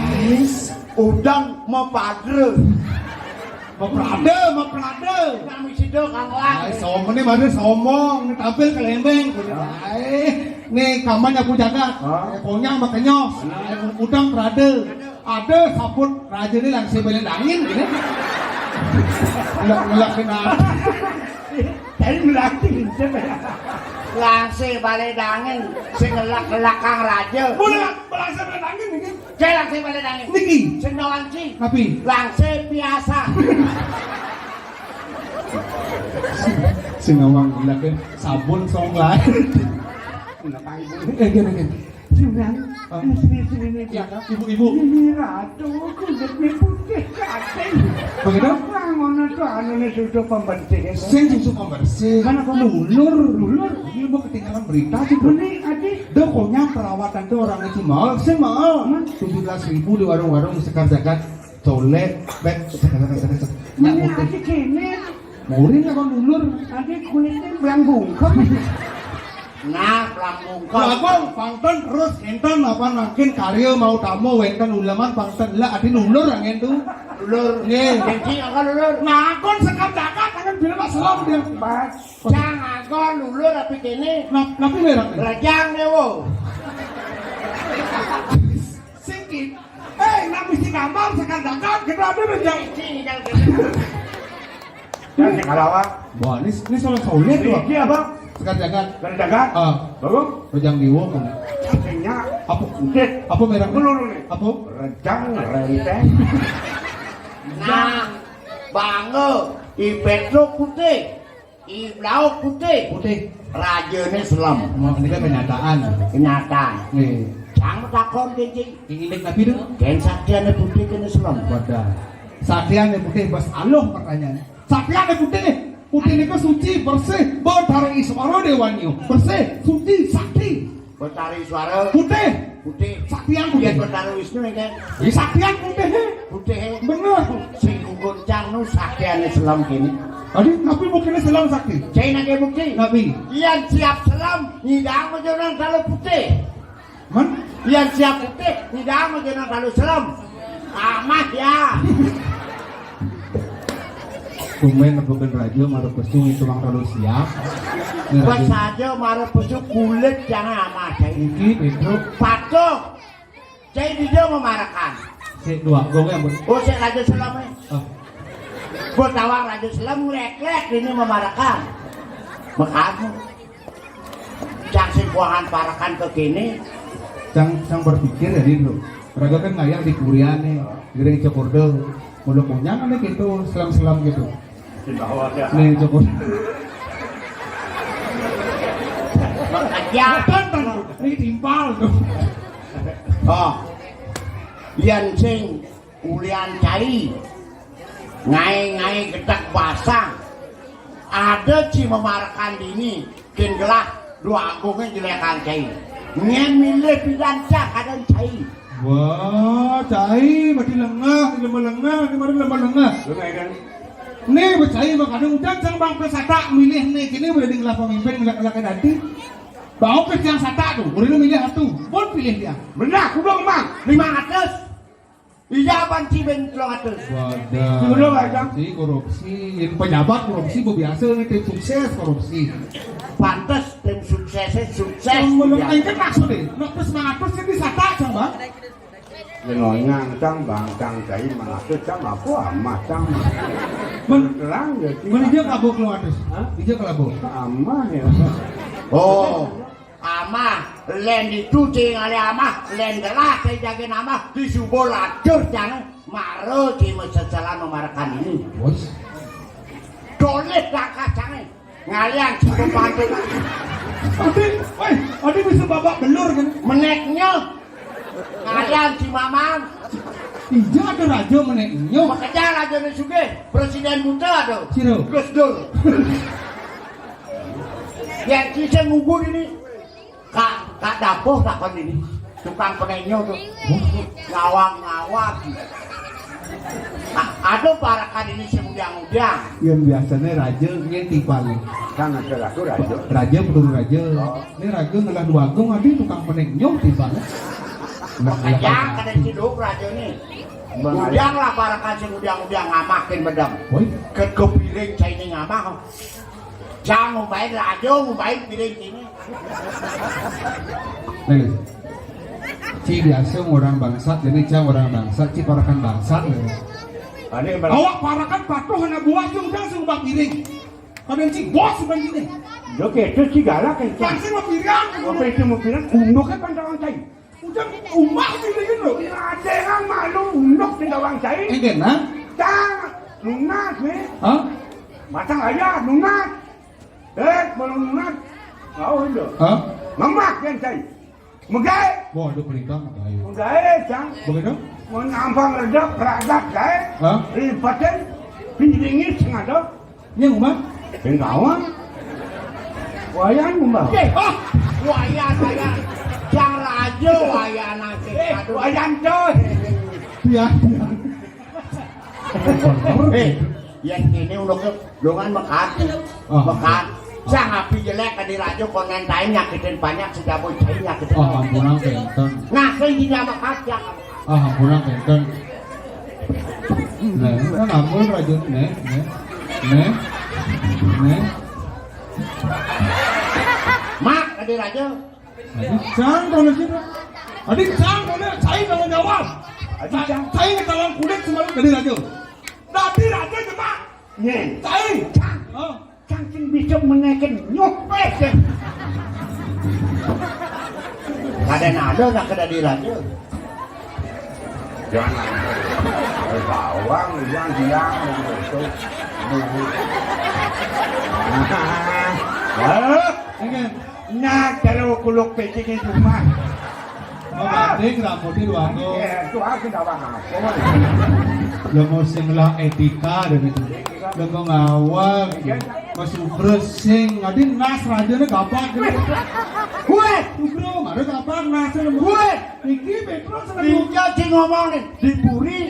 Ais. Udang mepadre. Meprade, meprade. Kami sido kang lah. Ai, sombong nih, baru sombong. Nih tampil ke Lembek. Ai, nih kamar nyapu jagat. Hah? Eh, ponyang sama kenyos. Eh, udang prade. Ada sabut raja nih langsung beli dangin gitu. Ngelak-ngelakin apa? Jadi melatih, siapa ya? Langsung balik dangin, sing ngelak-ngelakang raja. Mulai langsung balik dangin ini. Saya langsung balik dangin. Niki. Sing doang sih. Tapi langsung biasa. Sing ngawang gila kan sabun song lain. Ngapain? Eh, gini, gini. Sunan, ah, istri-istrine, iya, ibu-ibu. Ini ratu kulitnya putih kating. Begitu? Apa ngono to anune susu pembersih? Sing susu pembersih. Mana kok nulur? Nulur. Ini mau ketinggalan berita sih, Bro. Ini adi. Dah, pokoknya perawatan tuh orang itu mahal, sih mahal. Hmm? Tujuh belas ribu di warung-warung Sekar Jagat. Colek, bet, Sekar Jagat, Sekar Jagat. Ini adi kene. Murin apa nulur? Adi kulitnya belang bungkam. Nah, belang bungkam. Lah, Bang, pangten terus enten apa nangkin karya mau tamu wenten uleman pangten. Lah, adi nulur angin tuh. Nulur. Nggih. Jadi apa nulur? Ngakon Sekar Jagat, angin bilang Mas Lam dia. Mas, jangan ngakon nulur apa kene. Nap-, napi merek nih? Rejang dewo. Singkit. Eh, nak mesti kamar Sekar Jagat, kita ada rejang. Ini yang kita. Ya, sing kalawa. Wah, ini, ini soal soalnya tuh. Iki apa? Sekar Jagat. Sekar Jagat. Ah. Bagus. Rejang dewo kan. Artinya apa? Udah. Apa merek? Dulu, dulu nih. Apa? Rejang renteng. Nah, bangga. I Petro putih. I blauk putih. Putih. Rajane selem. Mau ini kan kenyataan. Kenyataan. Nih. Cang takon kencing. Ini napi tuh? Ken saktiane putih kene selem. Wadah. Saktiane putih, bas aluh pertanyaan. Saktiane putih nih. Putih niku suci, bersih, Betara Iswara Dewanyo. Bersih, suci, sakti. Betari suara. Putih. Putih. Saktian putih. Yen Betara Wisnu kan. Ini saktian putih. Putih. Bener. Sing guncang nu saktiane selem kene. Tadi tapi mungkin selem sakti. Cai nake bukti. Nabi. Yen siap selem, nyidang aja nang kalau putih. Men? Yen siap putih, nyidang aja nang kalau selem. Amah ya. Tumben nepukin raja, marep pesu itu mang kalau siap. Ini pas raja. Saja marep pesu kulit jangan amah, Cai. Iki, Pedro. Patuh. Cai dia memarakan. Si dua, gue yang ber- Oh, si raja selem, eh. Ah. Gue tawang raja selem, lek-lek ini memarakan. Mekamu. Cang sing kuangan parakan ke kene. Cang, cang berpikir ya, Din, lo. Raga kan ngayah di Purian nih, gering cokorde. Mudah punya kan gitu, selam-selam gitu. Di bawah ya. Nih, cokorde. Ya. Bukan, Bang. Ini timpal tuh. Oh. Yen sing ulian cai. Ngae-ngae gedek basah. Ada ci memarekan dini, kin gelah dua agunge jelekan cai. Ngen milih pidan cah kadang cai. Wah, cai, berarti lengah, lemah lengah, kemarin lemah lengah. Lengah kan? Nih, bercai mah kadang udah sang bang pesata milih nih, kini udah di gelah pemimpin, ngelak-ngelakin hati. Bau ke tiang sata tuh, udah milih satu, pun pilih dia. Benar, kudu emang, lima ratus. Iya, apaan sih ben telung atus? Wadah. Dulu, Bang. Si korupsi, yang pejabat korupsi, bu biasa nih, tim sukses korupsi. Pantes tim suksesnya sukses. Yang belum dia. Itu maksudnya, nah, terus semangat terus ini sata, coba. Lenongan, cang, bang, cang, cai, maksud, cang, apa, amah, cang. Men-, terang, ya, men, dia kabur telung atus. Hah? Dia kelabur. Amah, ya. Oh. Amah, len ditu cing ale amah, len gelah cing jagain amah, disubuh latur jange, mara cing meseselan memarekan ini. Bos. Dolih langkah jange, ngalian cukup pantai. Adi, weh, adi bisa babak belur kan? Meneknya, ngalian si mamang. Iya ada raja meneknya. Makanya raja ni sugih, presiden muda ada. Siro. Gus Dur. Yang kita ngubur ini. Kak, Kak Dapuh takon ini. Tukang penenyo tuh. Ngawang-ngawang. Nah, ada parakan ini sing udiang-udiang. Yang biasanya raja ngerti paling. Kan ada lagu raja. Raja, betul raja. Oh. Ini raja ngelah dua agung, ada tukang penenyo tiba. Nah, makanya kadang ciduk raja nih. Udiang lah parakan sing udiang-udiang ngamakin bedem. Woi. Ke, ke piring cai ini ngamah. Cang ngumbain raja, ngumbain piring kini. Nih, ci biasa orang bangsat, jadi cang orang bangsat, ci parakan bangsat. Ane ber- Awak parakan patuh anak buah ci udah sing ubah piring. Kadang ci bos ubah gini. Yo, gitu, ci galak, kan, cang. Pasti mau piring. Apa itu mau piring? Unduk kan pantawang cai. Udah umbah sih begini loh. Adengan malu unduk di gawang cai. Ini kena? Cang, lunas nih. Hah? Matang aja, lunas. Eh, belum lunas. Kau itu. Hah? Ngemak kan cai. Megai. Waduh, perintah megai. Megai, Cang. Begitu? Mun ampang redep, ragat, gaé. Hah? Lipetin, piringis, ngado. Nya, Uma? Pinggawa. Wayan, Uma. Eh, ah, wayan, wayan. Cang raja, wayan, asik. Eh, aduh. Wayan, coy. Iya, iya. Bener. Eh, yén kéné udah ké dongan mekat. Ah. Mekat. Sang api jelék ka di raja, konen tai nyakitin banyak, si jaboy tai nyakitin. Oh, ampunang kénten. Nah, sing tidak mekat ya. Ah, ampunang kénten. Nah, kan ampun raja, né, né. Né. Né. Mak, ka di raja. Adi cang kalau sih. Adi cang kalau cai kalau nyawa. Adi cang. Cai ketahuan kulit semalam dari raja. Dari raja coba. Nih. Cai. Cang. Oh. Cang cing bisa menekin nyup wes. Kada nado nak kada di raja. Jangan. Eh, bawang yang diam gitu. Hah? Nah, cara kuluk pecing itu mah. Oh, banding rambutnya dua tuh. Iya, itu aku tidak apa-apa. Lo mau sing lah etika dan itu. Lo mau ngawag. Iya. Mas Sugro sing, adi nas rajane gapak gitu. Gue, Sugro, mari gapak nas. Gue, iki Petrus. Iya, sing ngomong nih, di puri.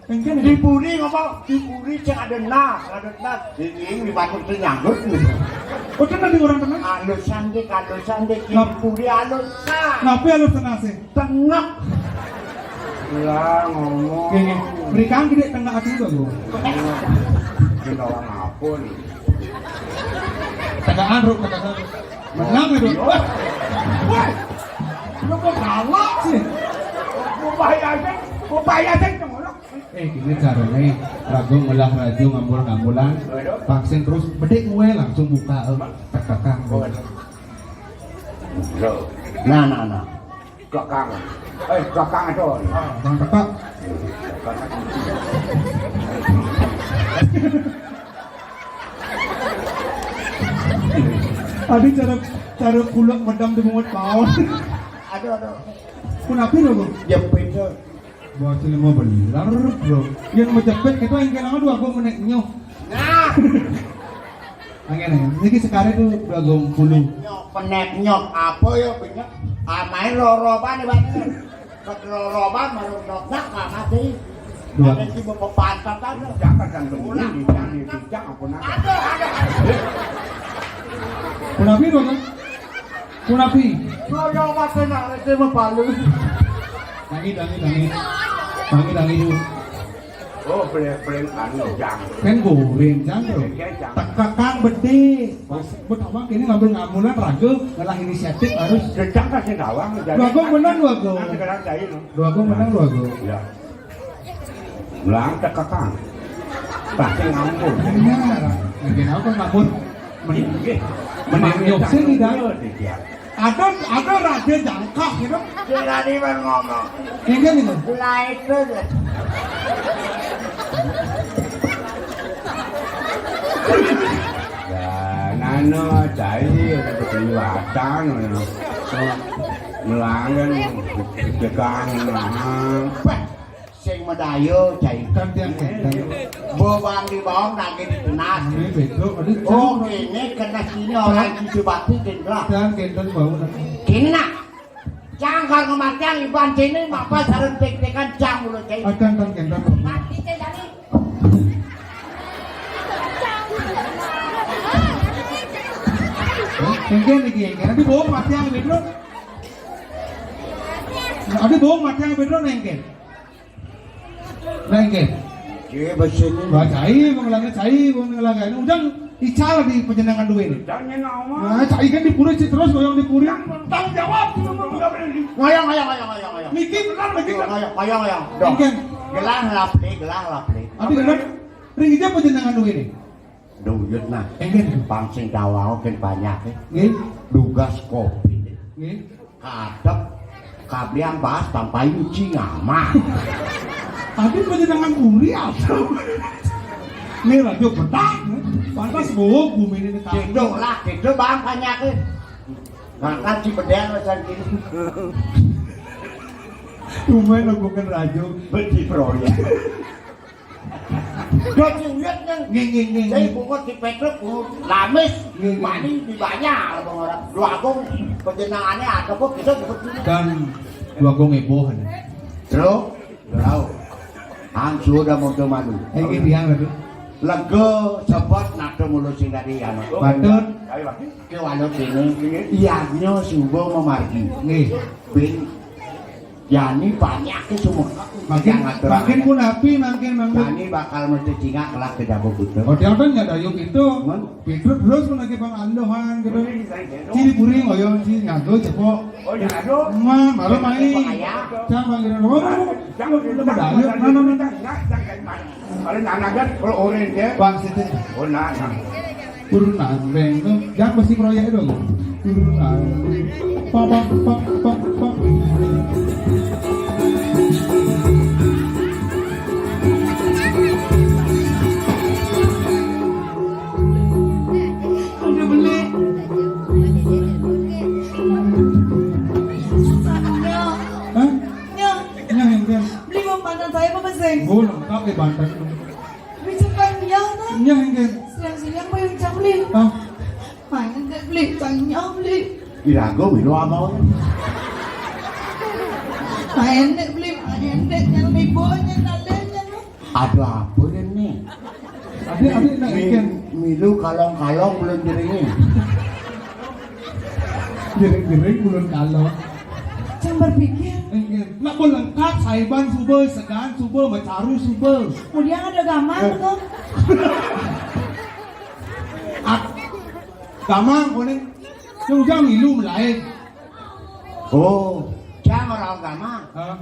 Engké di puri ngomong, di puri cek ada nas, ada nas. Ini di batuk tuh nyanggut nih. Oh, tenan di orang tenan? Alusan dik, alusan dik, di puri alusan. Kenapa alusan asing? Tengek. Lah ngomong. Gini, berikan gede tengah hati juga, Bu. Tengek. Ini orang apa nih? Tegakan, Ruk, tegakan. Menang itu. Wah. Wah. Lu kok galak sih? Upaya aja, upaya aja, cengolok. Eh, gini caranya. Ragung melah raju ngambul-ngambulan. Vaksin terus bedik gue langsung buka. Eh, tegakan. Nah, nah, nah. Kakang. Eh, kakang itu. Ah, Bang Kakak. Adi cara, cara kulak medam di bungut paon. Aduh, aduh. Kunapi lo, Bang? Jepit tuh. Bocil mau bener, Bro. Yang menjepit itu yang kenapa dua gua menek nyoh. Nah. Angin, angin. Niki sekali tuh dua gong puluh. Nyok, penek nyok, apa ya penek? Ah, main loroban nih, Bang. Ket loroban baru nyok nak mati. Dua. Ada sih mau pantat aja. Jangan kan begini, jangan dijak, ampun, ampun. Aduh, aduh, aduh. Kunapi, Bang? Kunapi? Loroban nak, itu mau palu. Tangi, tangi, tangi. Tangi, tangi dulu. Oh, paling, paling anu, jang. Kan goreng, jang, Bro. Iya, jang. Tekekang bedé. Pas, buat apa ini ngambil ngamulan raga, ngelah inisiatif harus. Jejak kasih tawang, jadi. Dua gong menang, dua gong. Nah, sekarang saya, no. Dua gong menang, dua gong. Ya. Ulang tekekang. Pasti ngambul. Benar. Lagi apa ngambul? Mending, mending nyok sih, tidak. Iya, tidak. Ada, ada raja jangkah gitu. Kira dia ngomong. Ini kan itu. Lain tuh. Ya, nano, cai, ada keliwatan, nano. Melanggan, tegang, nah. Sing medaya, cai. Kan tiang kénten. Bobang di bawah lagi di tenas. Ini beda, ada. Oh, ini kena sini orang cuci batu, Kendra. Tiang kénten bau, nah. Kini, nak. Cangkar kematian iban sini, mapa sareng tek-tekan cang mulut cai. Akan, kan, kénten. Mati cai tadi. Engké niki, engké. Nanti bau mati yang beda. Nanti bau mati yang beda, engké. Nah, engké. Iya, basa ini. Wah, cai, mengelangnya cai, mengelangnya. Ini ujang ical di panjenengan dua ini. Jangan ngomong. Nah, cai kan di puri, cai terus goyang di puri. Tanggung jawab, kita mau nggak berani. Ngoyong, ngoyong, ngoyong, ngoyong, ngoyong. Niki benar, niki benar. Ngoyong, ngoyong, ngoyong. Dong. Engké. Gelah lapli, gelah lapli. Adi benar. Ring ija panjenengan dua ini. Duyut nah. Engké. Pang sing dawang kén banyak, eh. Nggih. Dugas kopi. Nggih. Kadep kablian bahas bang payu cing amat. Tapi panjenengan uri atau? Ini radio betak, pantas bawa bumi ini. Gitu lah, gitu bang, banyak. Makan si bedel macam gini. Tumben lo bukan rajo. Beti proyek. Dadi uyut nang nggih, nggih, nggih, saya nggih. Bungut di Petruk, bungut Lamis, nggih, nggih. Mani di banyak, abang orang. Dua Agung, penjenengannya ada kok, kita sebut dulu. Dan Dua Agung heboh. Terus, tahu. Angsu udah mau malu. Eh, ini dia, Pak. Lega, sebut, nado mulu sing tadi, anu. Patut. Ayo, Pak. Ke walau sini, iya, nyo subuh memargi. Nggih. Bin, Yani banyak ke semua. Makin, makin pun api, makin, makin. Yani bakal mesti cingak kelak ke dapur gitu. Oh, dia kan nggak ada yuk itu. Mon? Pitruk terus pun lagi bang andohan gitu. Ciri puri ngoyong, ciri ngago, cepok. Oh, ya, aduh. Ma, baru main. Bahaya. Jangan panggil orang. Jangan, jangan, jangan, jangan, jangan, jangan, jangan, jangan. Paling anak kan kalau orang dia. Bang, situ. Oh, nah, nah. Turun nang, reng, tuh. Jangan pasti proyek itu. Turun nang. Pak, pak, pak, pak, pak. Udah beli. Hah? Nyah. Nyah, yang dia. Beli mau pandan saya apa, Mas? Oh, lengkap ya pandan. Bicara nyah, nah. Nyah, yang dia. Siang-siang, Pak, yang cak beli. Ah. Main dek beli, tanya beli. Irago wiro amau. Main dek beli, main dek yang libonnya, taliannya, nah. Ada apa ini? Ada, ada, nak Mi-, ikan. Milu kalong-kalong belum jeringin. Jering-jering belum kalong. Jangan berpikir. Enggak. Nak pun lengkap, saiban suba, segan suba, macaru suba. Kemudian ada gamang, eh, tuh. Ak-, gamang, kuning. Yang ujang ngilu lain. Oh, jangan orang gamang. Hah?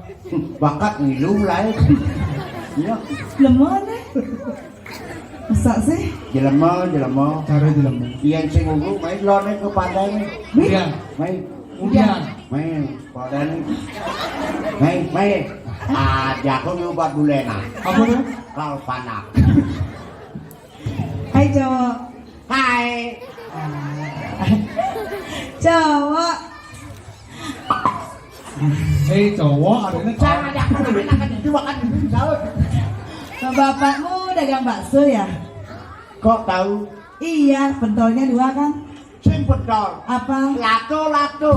Bakat ngilu lain. Iya. Lemah, nih. Masa sih? Jelema, jelema. Cara jelema. Yang sing ungu, main lone ke padang. Iya. Main. Iya. Main, padang. Main, main. Aja aku nyoba dulena. Apa tuh? Kalau panak. Hai, cowok. Hai. Cowok. Eh, cowok, ada ini cowok. Jangan, jangan, jangan, jangan, jangan, jangan, jangan. Bapakmu dagang bakso ya? Kok tahu? Iya, pentolnya dua kan? Sing pentol. Apa? Lato, lato.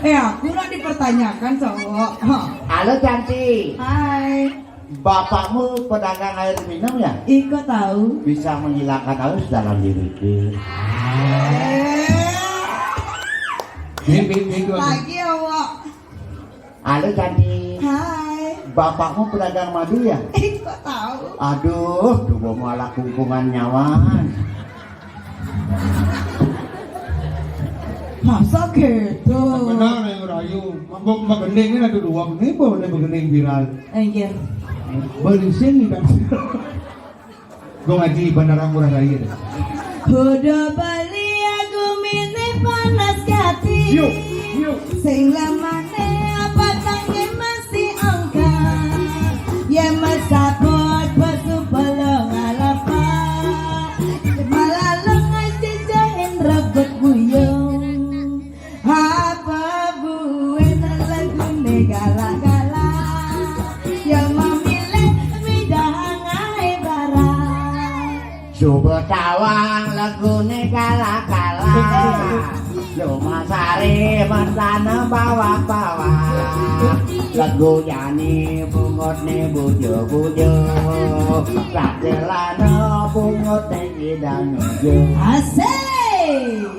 Eh, aku nak dipertanyakan, cowok. Hah. Halo, cantik. Hai. Bapakmu pedagang air minum ya? Iko tahu. Bisa menghilangkan haus dalam diriku. Eh. Bim, bim, bim, bim. Lagi, awak. Halo, cantik. Hai. Bapakmu pedagang madu ya? Iko tahu. Aduh, tubuhmu ala kungkungan nyawan. Masa gitu? Benar yang rayu. Mbok mbok gending ini ada dua ini, mbok ini gending viral. Enggak. Beli sini kan. Gue ngaji Bandara Ngurah Rai deh. Kudu beli aku mini panas hati. Yuk, yuk. Sing lamane apa tangi masih angkat. Ya masabot basu belum alapa. Malalung aja jahin rebut buyung. Apa buin lagune gala-gala. Ya memilih midang ae barang. Coba tawang lagune gala-gala. Lo masare mentana bawah-bawah. Lagu yani bungut ne bujo-bujo. Rajelana bungut ne idang ijo. Asik.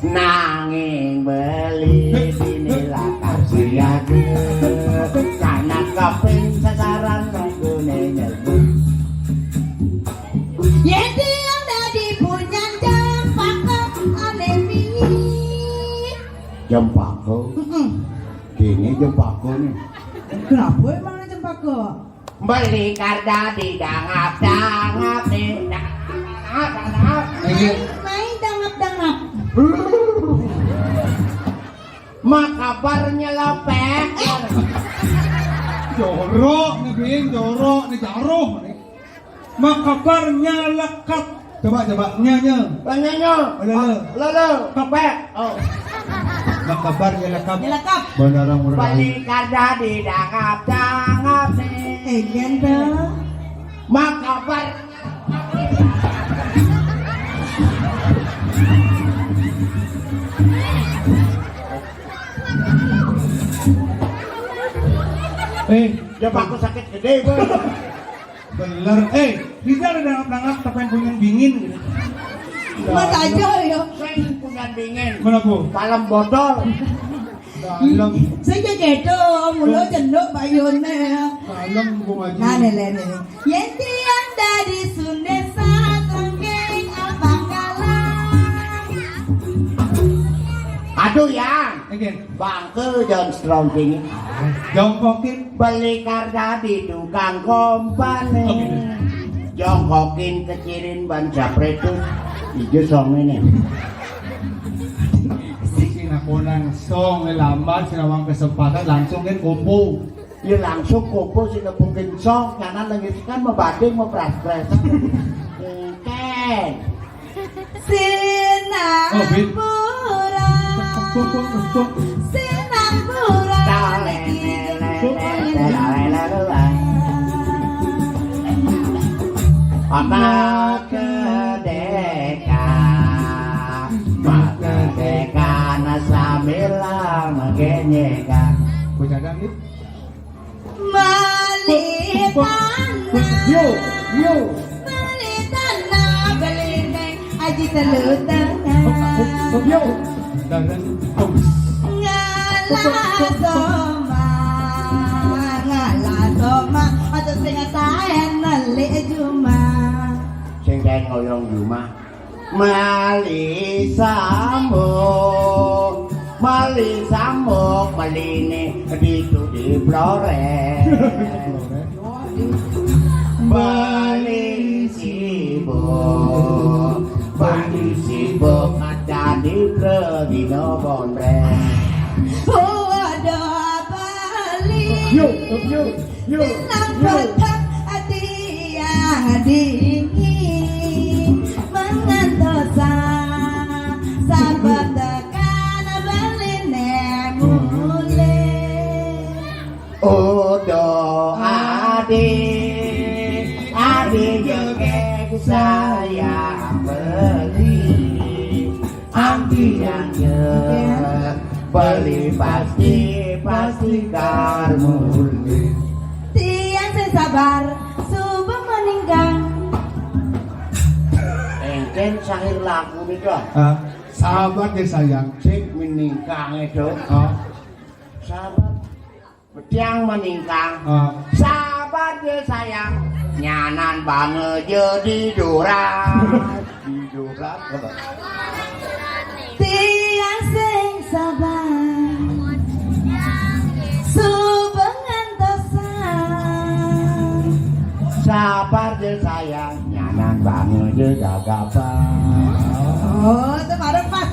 Nanging beli dinilah kasih aku. Karena kaping sasaran lagune nyebut. Yen tiang dadi punyan jempaka ane piye? Jempaka. Heeh. Dene jempaka nih. Kenapa emang cempaka? Beli karda di dangap-dangap nih. Dangap, dangap. Iya. Main, main dangap-dangap. Makabar nyelopek. Eh. Jorok nih, Bin, jorok nih, jaruh nih. Makabar nyelekap. Coba, coba. Nyo, nyo. Nyo, nyo. Lele. Lele. Kepek. Oh. Mak kabar nyelekap. Nyelekap. Bandarang murah. Balik kada di dangap-dangap nih. Eh, ganteng. Mak kabar. Eh, ya, aku sakit gede, Bang. Bener. Eh, Rizal ada nangap-nangap, tapi punya bingin gitu. Mas aja ya. Saya punya bingin. Kenapa? Palem botol. Dalam. Saya kayak gitu, mulut cendok bayune. Dalam, Bu Haji. Nah, nih, nih, nih. Yen tiang dari Sundesa, tengking apa kalah? Aduh, ya. Again. Bangke John Strong ini. Jongkokin. Beli karda di tukang kompane. Oke. Jongkokin kecirin ban japretus. Ijo song ini. Sing nakonan song lambat, sing nawang kesempatan langsung kan kumpul. Ya langsung kumpul sing nepukin song, karena lagi kan mebading mepras-pras. Mungkin. Oh, Bin. Sinampura. Empuk, empuk, empuk. Sinampura. Niki. Empuk. Maka deka, maka deka na sambil mengenyeka. Bocah dangdut. Mali tanah. Yo, yo. Mali tanah, beli neng Aji Telu Tengah. Yo. Daran. Ngalah soma, ngalah soma. Aja sing saen meli juma. Sing kae ngoyong juma. Mali sambung, mali sambung, maline ditu di Flores. Bali sibuk, Bali sibuk, ada di Predino Bondre. Waduh, Bali. Yuk, yuk, yuk. Nang patah ati yang dingin mengantosa sabar tekan beline mulai. Udah adi, adi joget sayang beli. Ambi yang beli pasti, pasti karmuli. Tiang sing sabar, suba meninggang. Engken sahir lagu nih, Dok. Hah? Sabar deh, sayang. Sik meninggang itu. Hah? Sabar. Tiang meningkang. Ah. Sabar je sayang. Nyanan bange je di durat. Di durat. Tiang sing sabar. Subengan tosan. Sabar je sayang. Nyanan bange je gagapan. Oh, itu baru pas.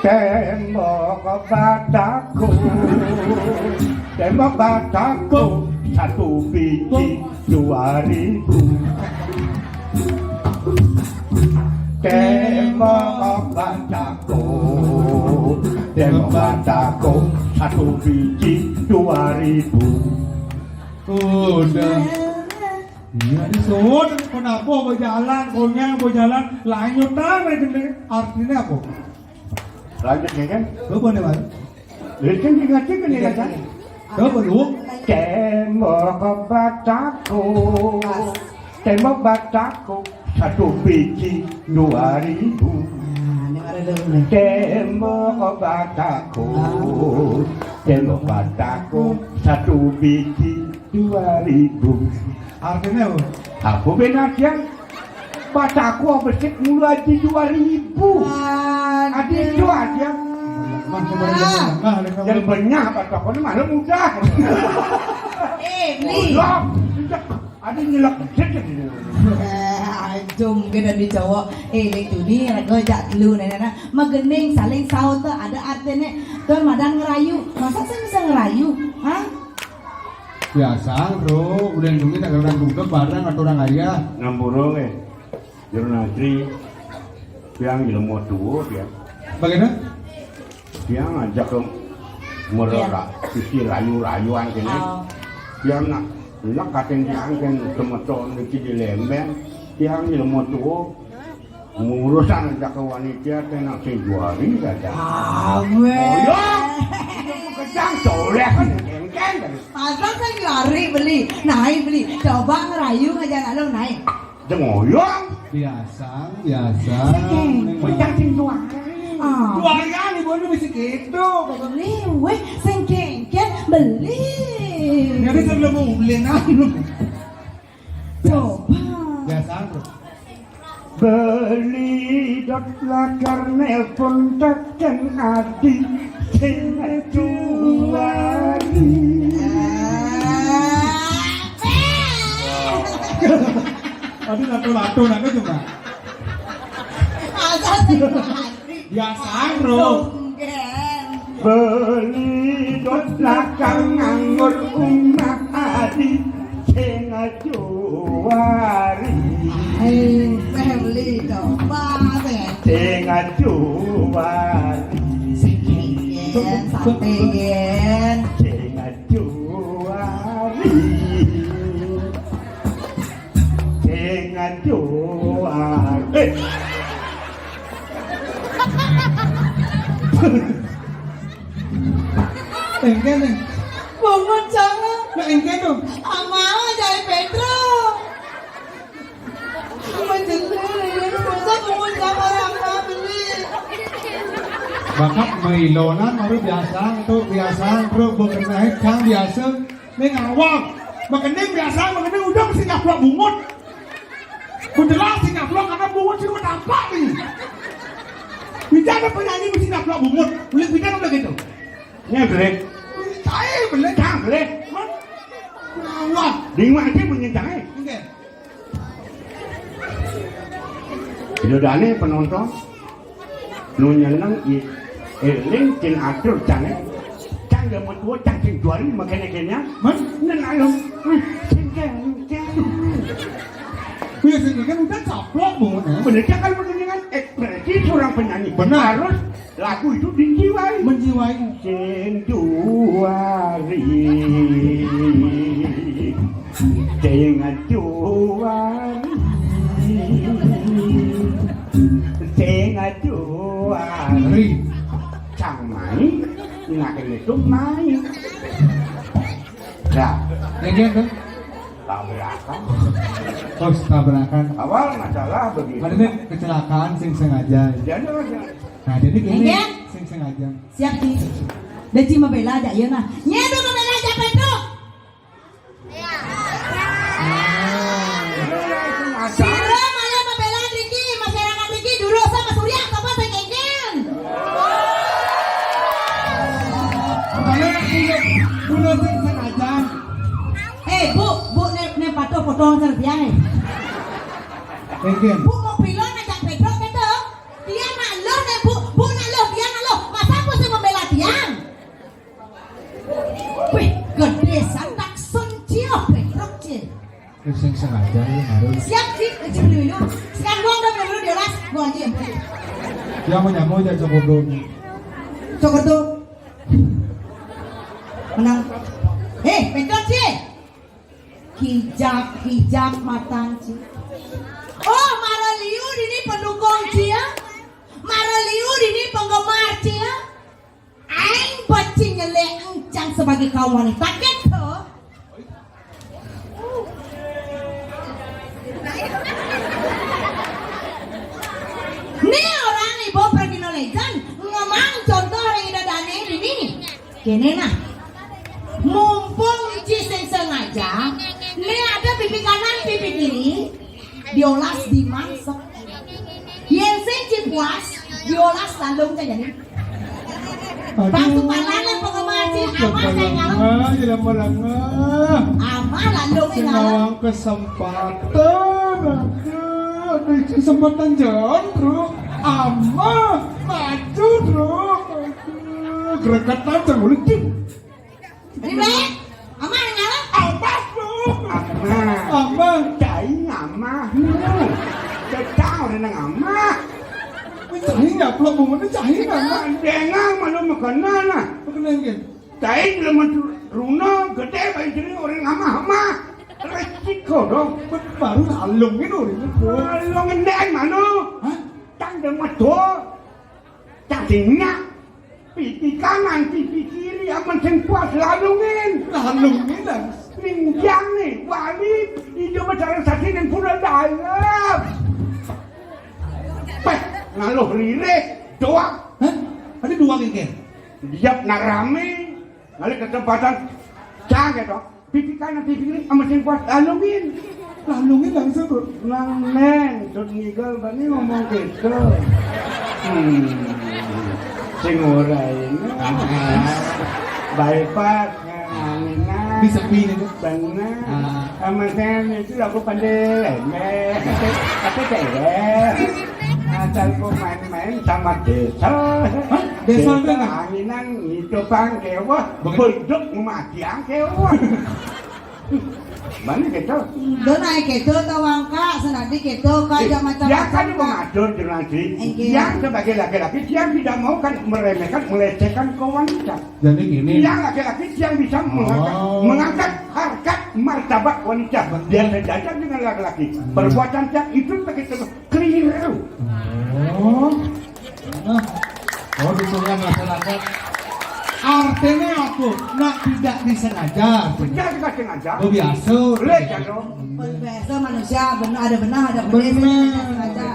Tembok bataku, tembok bataku, satu biji dua ribu. Tembok bataku, tembok bataku, satu biji dua ribu. Udah. Iya, disuwun. Kenapa berjalan, konyang berjalan, lanjut aja gini. Artinya apa? Lanjut ya kan? Coba nih, Mas. Lha kan diingatke kan ya kan? Coba lu. Tembok bataku. Tembok bataku satu biji dua ribu. Nah, ini ada dulu nih. Tembok bataku. Ah. Tembok bataku satu biji dua ribu. Artinya apa? Aku benar ya. Bataku besik mulu aja dua ribu. Waduh. Adi itu aja. Mah, coba, coba, coba. Nah, ada kamu. Yang banyak bataku ini malah mudah. Eh, beli. Udah. Adi nyelak. Eh, aduh, mungkin ada cowok. Eh, lek tu ni, raga jak telu, nenek, nak. Magening, saling saut tu, ada artinya. Tuan madan ngerayu. Masa saya bisa ngerayu? Hah? Biasa, bro. Udah dulu tak kenal juga barang atau orang ayah. Ngampura, eh. Jero Natri, tiang jelema tua, tiang. Bagaimana? Tiang ajak ke merera, sisi rayu-rayuan kene. Oh. Tiang nak, nak kating tiang kan semeton niki di Lembeng. Tiang jelema tua, ngurusan ajak ke wanita, tiang nak sing juari saja. Amin. Oh, ya. Kejang soleh kan, kengkeng kan. Pasal saya juari beli, naik beli. Coba ngerayu aja lalu naik. Dengoyong. Biasa, biasa. Sing kengkeng. Bocah sing tuakan. Ah. Tuakan ibu lu mesti gitu. Beli, weh, sing kengkeng, beli. Jadi sebelum mau beli, nah. Coba. Biasa, bro. Beli dot lakar nelpon teken adi sing juari. Aduh, lato-lato, lato cuma. Asal sing juari. Biasa, bro. Sunggen. Beli dot lakar nganggur umah adi sing juari. Hei, beli dot, Pak, eh. Sing juari. Sing kengkeng, sing kengkeng. Sing juari. Sing juari. Eh. Engken, eh. Bungut jangan. Nah, engken tuh. Ama jai Pedro. Ama jelas, masa bungut sama Rama beli. Bakat mailonan baru biasa, tuh biasa, bro, bekenai kang biasa. Ning awak, makening biasa, makening udah mesti nyaplok bungut. Ku jelas sing nyaplok karena bungut sing tampak nih. Bisa ada penyanyi mesti nyaplok bungut. Boleh bisa apa gitu? Nya boleh. Saya boleh, jangan boleh. Wah, di mana sih punya jangan? Oke. Jodane penonton nu nyeneng i-, eling cin atur cang, eh. Cang ya mau tua cang cing juari makanya kenya. Man, nen ayo. Cing cang, cang. Iya sih, kan udah caplok, Bu. Bener kan, kan begini kan ekspresi seorang penyanyi. Benar. Harus lagu itu dijiwai. Menjiwai. Sing juari. Sing juari. Sing juari. Cang mai, ngaken itu mai. Dah. Yang dia tuh? Tabrakan. Oh, tabrakan. Awal masalah begitu. Ada nih kecelakaan sing sengaja. Jadi, nah, jadi gini, Enggak. Sing sengaja. Siap, Ci. Deci membela aja, iya nah. Nyedo membela aja, Pedro. Sira malah membela Riki, masyarakat Riki dulu sama Surya, sama sing kengkeng. Kalau punya, punya sing sengaja. Eh, Bu, Bu, ne, ne patuh potong serpiang, eh. Kengkeng. Bu, mau pilon ajak Pedro gitu. Dia nak lo, ne, Bu, Bu nak lo, dia nak lo. Masa aku sih membela dia? Wih, gede santak sun cio, Petruk cie. Sing sengaja ya, harus. Siap, Ci, kecil dulu. Sekarang gua udah bener-bener diolas, gua aja yang beli. Dia mau nyamuk aja, coba dulu. Coba tuh. Menang. Eh, Petruk cie. Kijak, kijak matan cie. Oh, mareliu dini pendukung cie. Mareliu dini penggemar cie. Aing bacing nyelek encang sebagai kaum wanita, gitu. Nih orang ibu pergi no legend, ngemang contoh hari ida dane ini. Kene nah, mumpung Ci sing sengaja, nih ada pipi kanan, pipi kiri, diolas di mangsek. Yen sing Ci puas, diolas tandung aja nih. Aduh, pasupalan yang penggemar Ci, apa saya ngalah? Jelema lengah. Ama lalu sing ngalah. Nawang kesempatan, aduh, aduh, kesempatan jalan, bro. Ama, maju, bro. Aduh, gregetan terus. Ini, Bre. Ama yang ngalah. Abah, bro. Ama. Ama. Cai ama. Cai Nang amah. Wih, cai nyaplok bungoné cai nang. Dengang malu makena nah. Makena nggih. Cai belum runa gedé bayi jeneng orang amah-amah. Resiko dong. Baru lalung ini orang. Lalung ngendeng mano. Hah? Tang deng medo. Cacingnya. Pipi kanan, pipi kiri, aman sing kuat lalungin. Lalungin, Bang. Minjang nih, wali, ijo becara saksi ning pura dalam. Peh, ngaluh liris, doang. Hah? Ada dua gege? Diap narame, ngalih kesempatan. Cang, gitu. Pipi kanan, pipi kiri, sama sing kuat, lalungin. Lalungin langsung, Bu. Nang neng, Dut Ngigel, bani ngomong gitu. Hmm. Sing ora ini. Bypass, nganginan. Di sepi nih, Bu. Bener. Ah. Sama saya itu aku pandai lembek. Tapi cewek. Asal ku main-main sama desa. Hah? Desa itu enggak? Anginan ngidupang kewah. Betul. Beduk mati ang kewah. Mana gitu? Dona ai keto tawangka, senadi keto ka. Eh, aja macam dia kan macam ka. Mengatur, Juragan. Enggak. Dia sebagai laki-laki, dia tidak mau kan meremehkan, melecehkan ke wanita. Jadi gini. Dia laki-laki yang bisa mengangkat, oh, mengangkat harkat martabat wanita. Betul. Dia sejajar dengan laki-laki. Iya. Perbuatan dia itu begitu keliru. Oh. Nah, oh, dukungan masyarakat. Artinya apa? Nak tidak disengaja. Tidak disengaja. Oh, biasa. Boleh, ya, dong. Biasa manusia, benar ada benar, ada benar, benar. Tidak sengaja.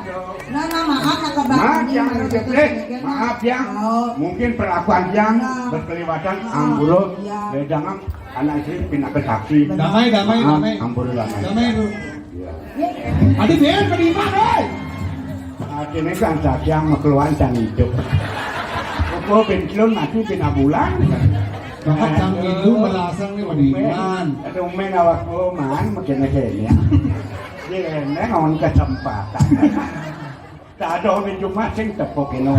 Nah, nah, maaf, nah, kebakar. Maaf, ini yang harus betul, betul eh, maaf, ya. Oh. Mungkin perlakuan yang, nah, berkelewatan, ah, ambruk, iya. Jangan anak istri pindah ke saksi. Damai, damai, maaf, damai. Ampun, damai. Damai, Bu. Iya. Adi, Ben, beriman, hei. Akhirnya kan saksi yang keluar dan hidup. Apa, Ben Kilun mati, Ben Abulan. Maka cang itu merasa nih, beriman. Aduh, men awak man, makin aja ya. Dia neng on kesempatan. Tak ada orang cuma sing tepuk ini.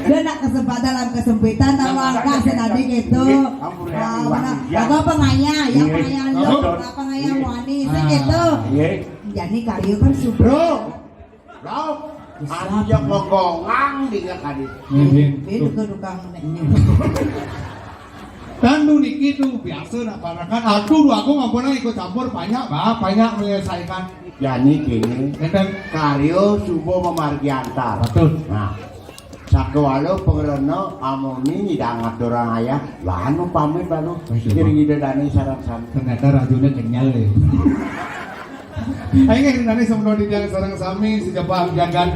Dia nak kesempatan dalam kesempitan, tahu angka senadi gitu. Ampun, ya, ah, benar. Ya. Apa pengaya, ya, iya, pengaya lu, apa pengaya wani, sing gitu. Iya. Jadi karyo kan sudah. Bro. Bro. Ada pokong di kadi. Iya, iya. Ini tuh tukang. Tandu niki tuh biasa nak parakan. Aduh, aku nggak pernah ikut campur, banyak, Bah, banyak menyelesaikan. Jani kene. Enten. Karyo suba mamargi antar. Betul. Nah, sakewala pangrena amoni nyidang aturang ayah, lan upami balu. Wis, kiring ida dane sareng sami. Ternyata rajune kenyal ya. Ayo nggih, dane semono titiang sareng sami sejepah jagat.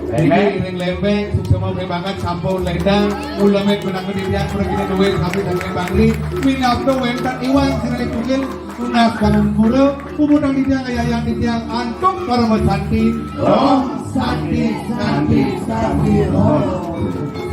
Lembek. Niki iring lembek, suksma pribanget sampun lendang, ulemet menang titiang pergi duwe sami dan Bangli, minabdo wenten iwang sinalih tugel, tunas bangun pura, puputang titiang ayayang titiang antuk parama santi. Om Santi, Santi, Santi, Om.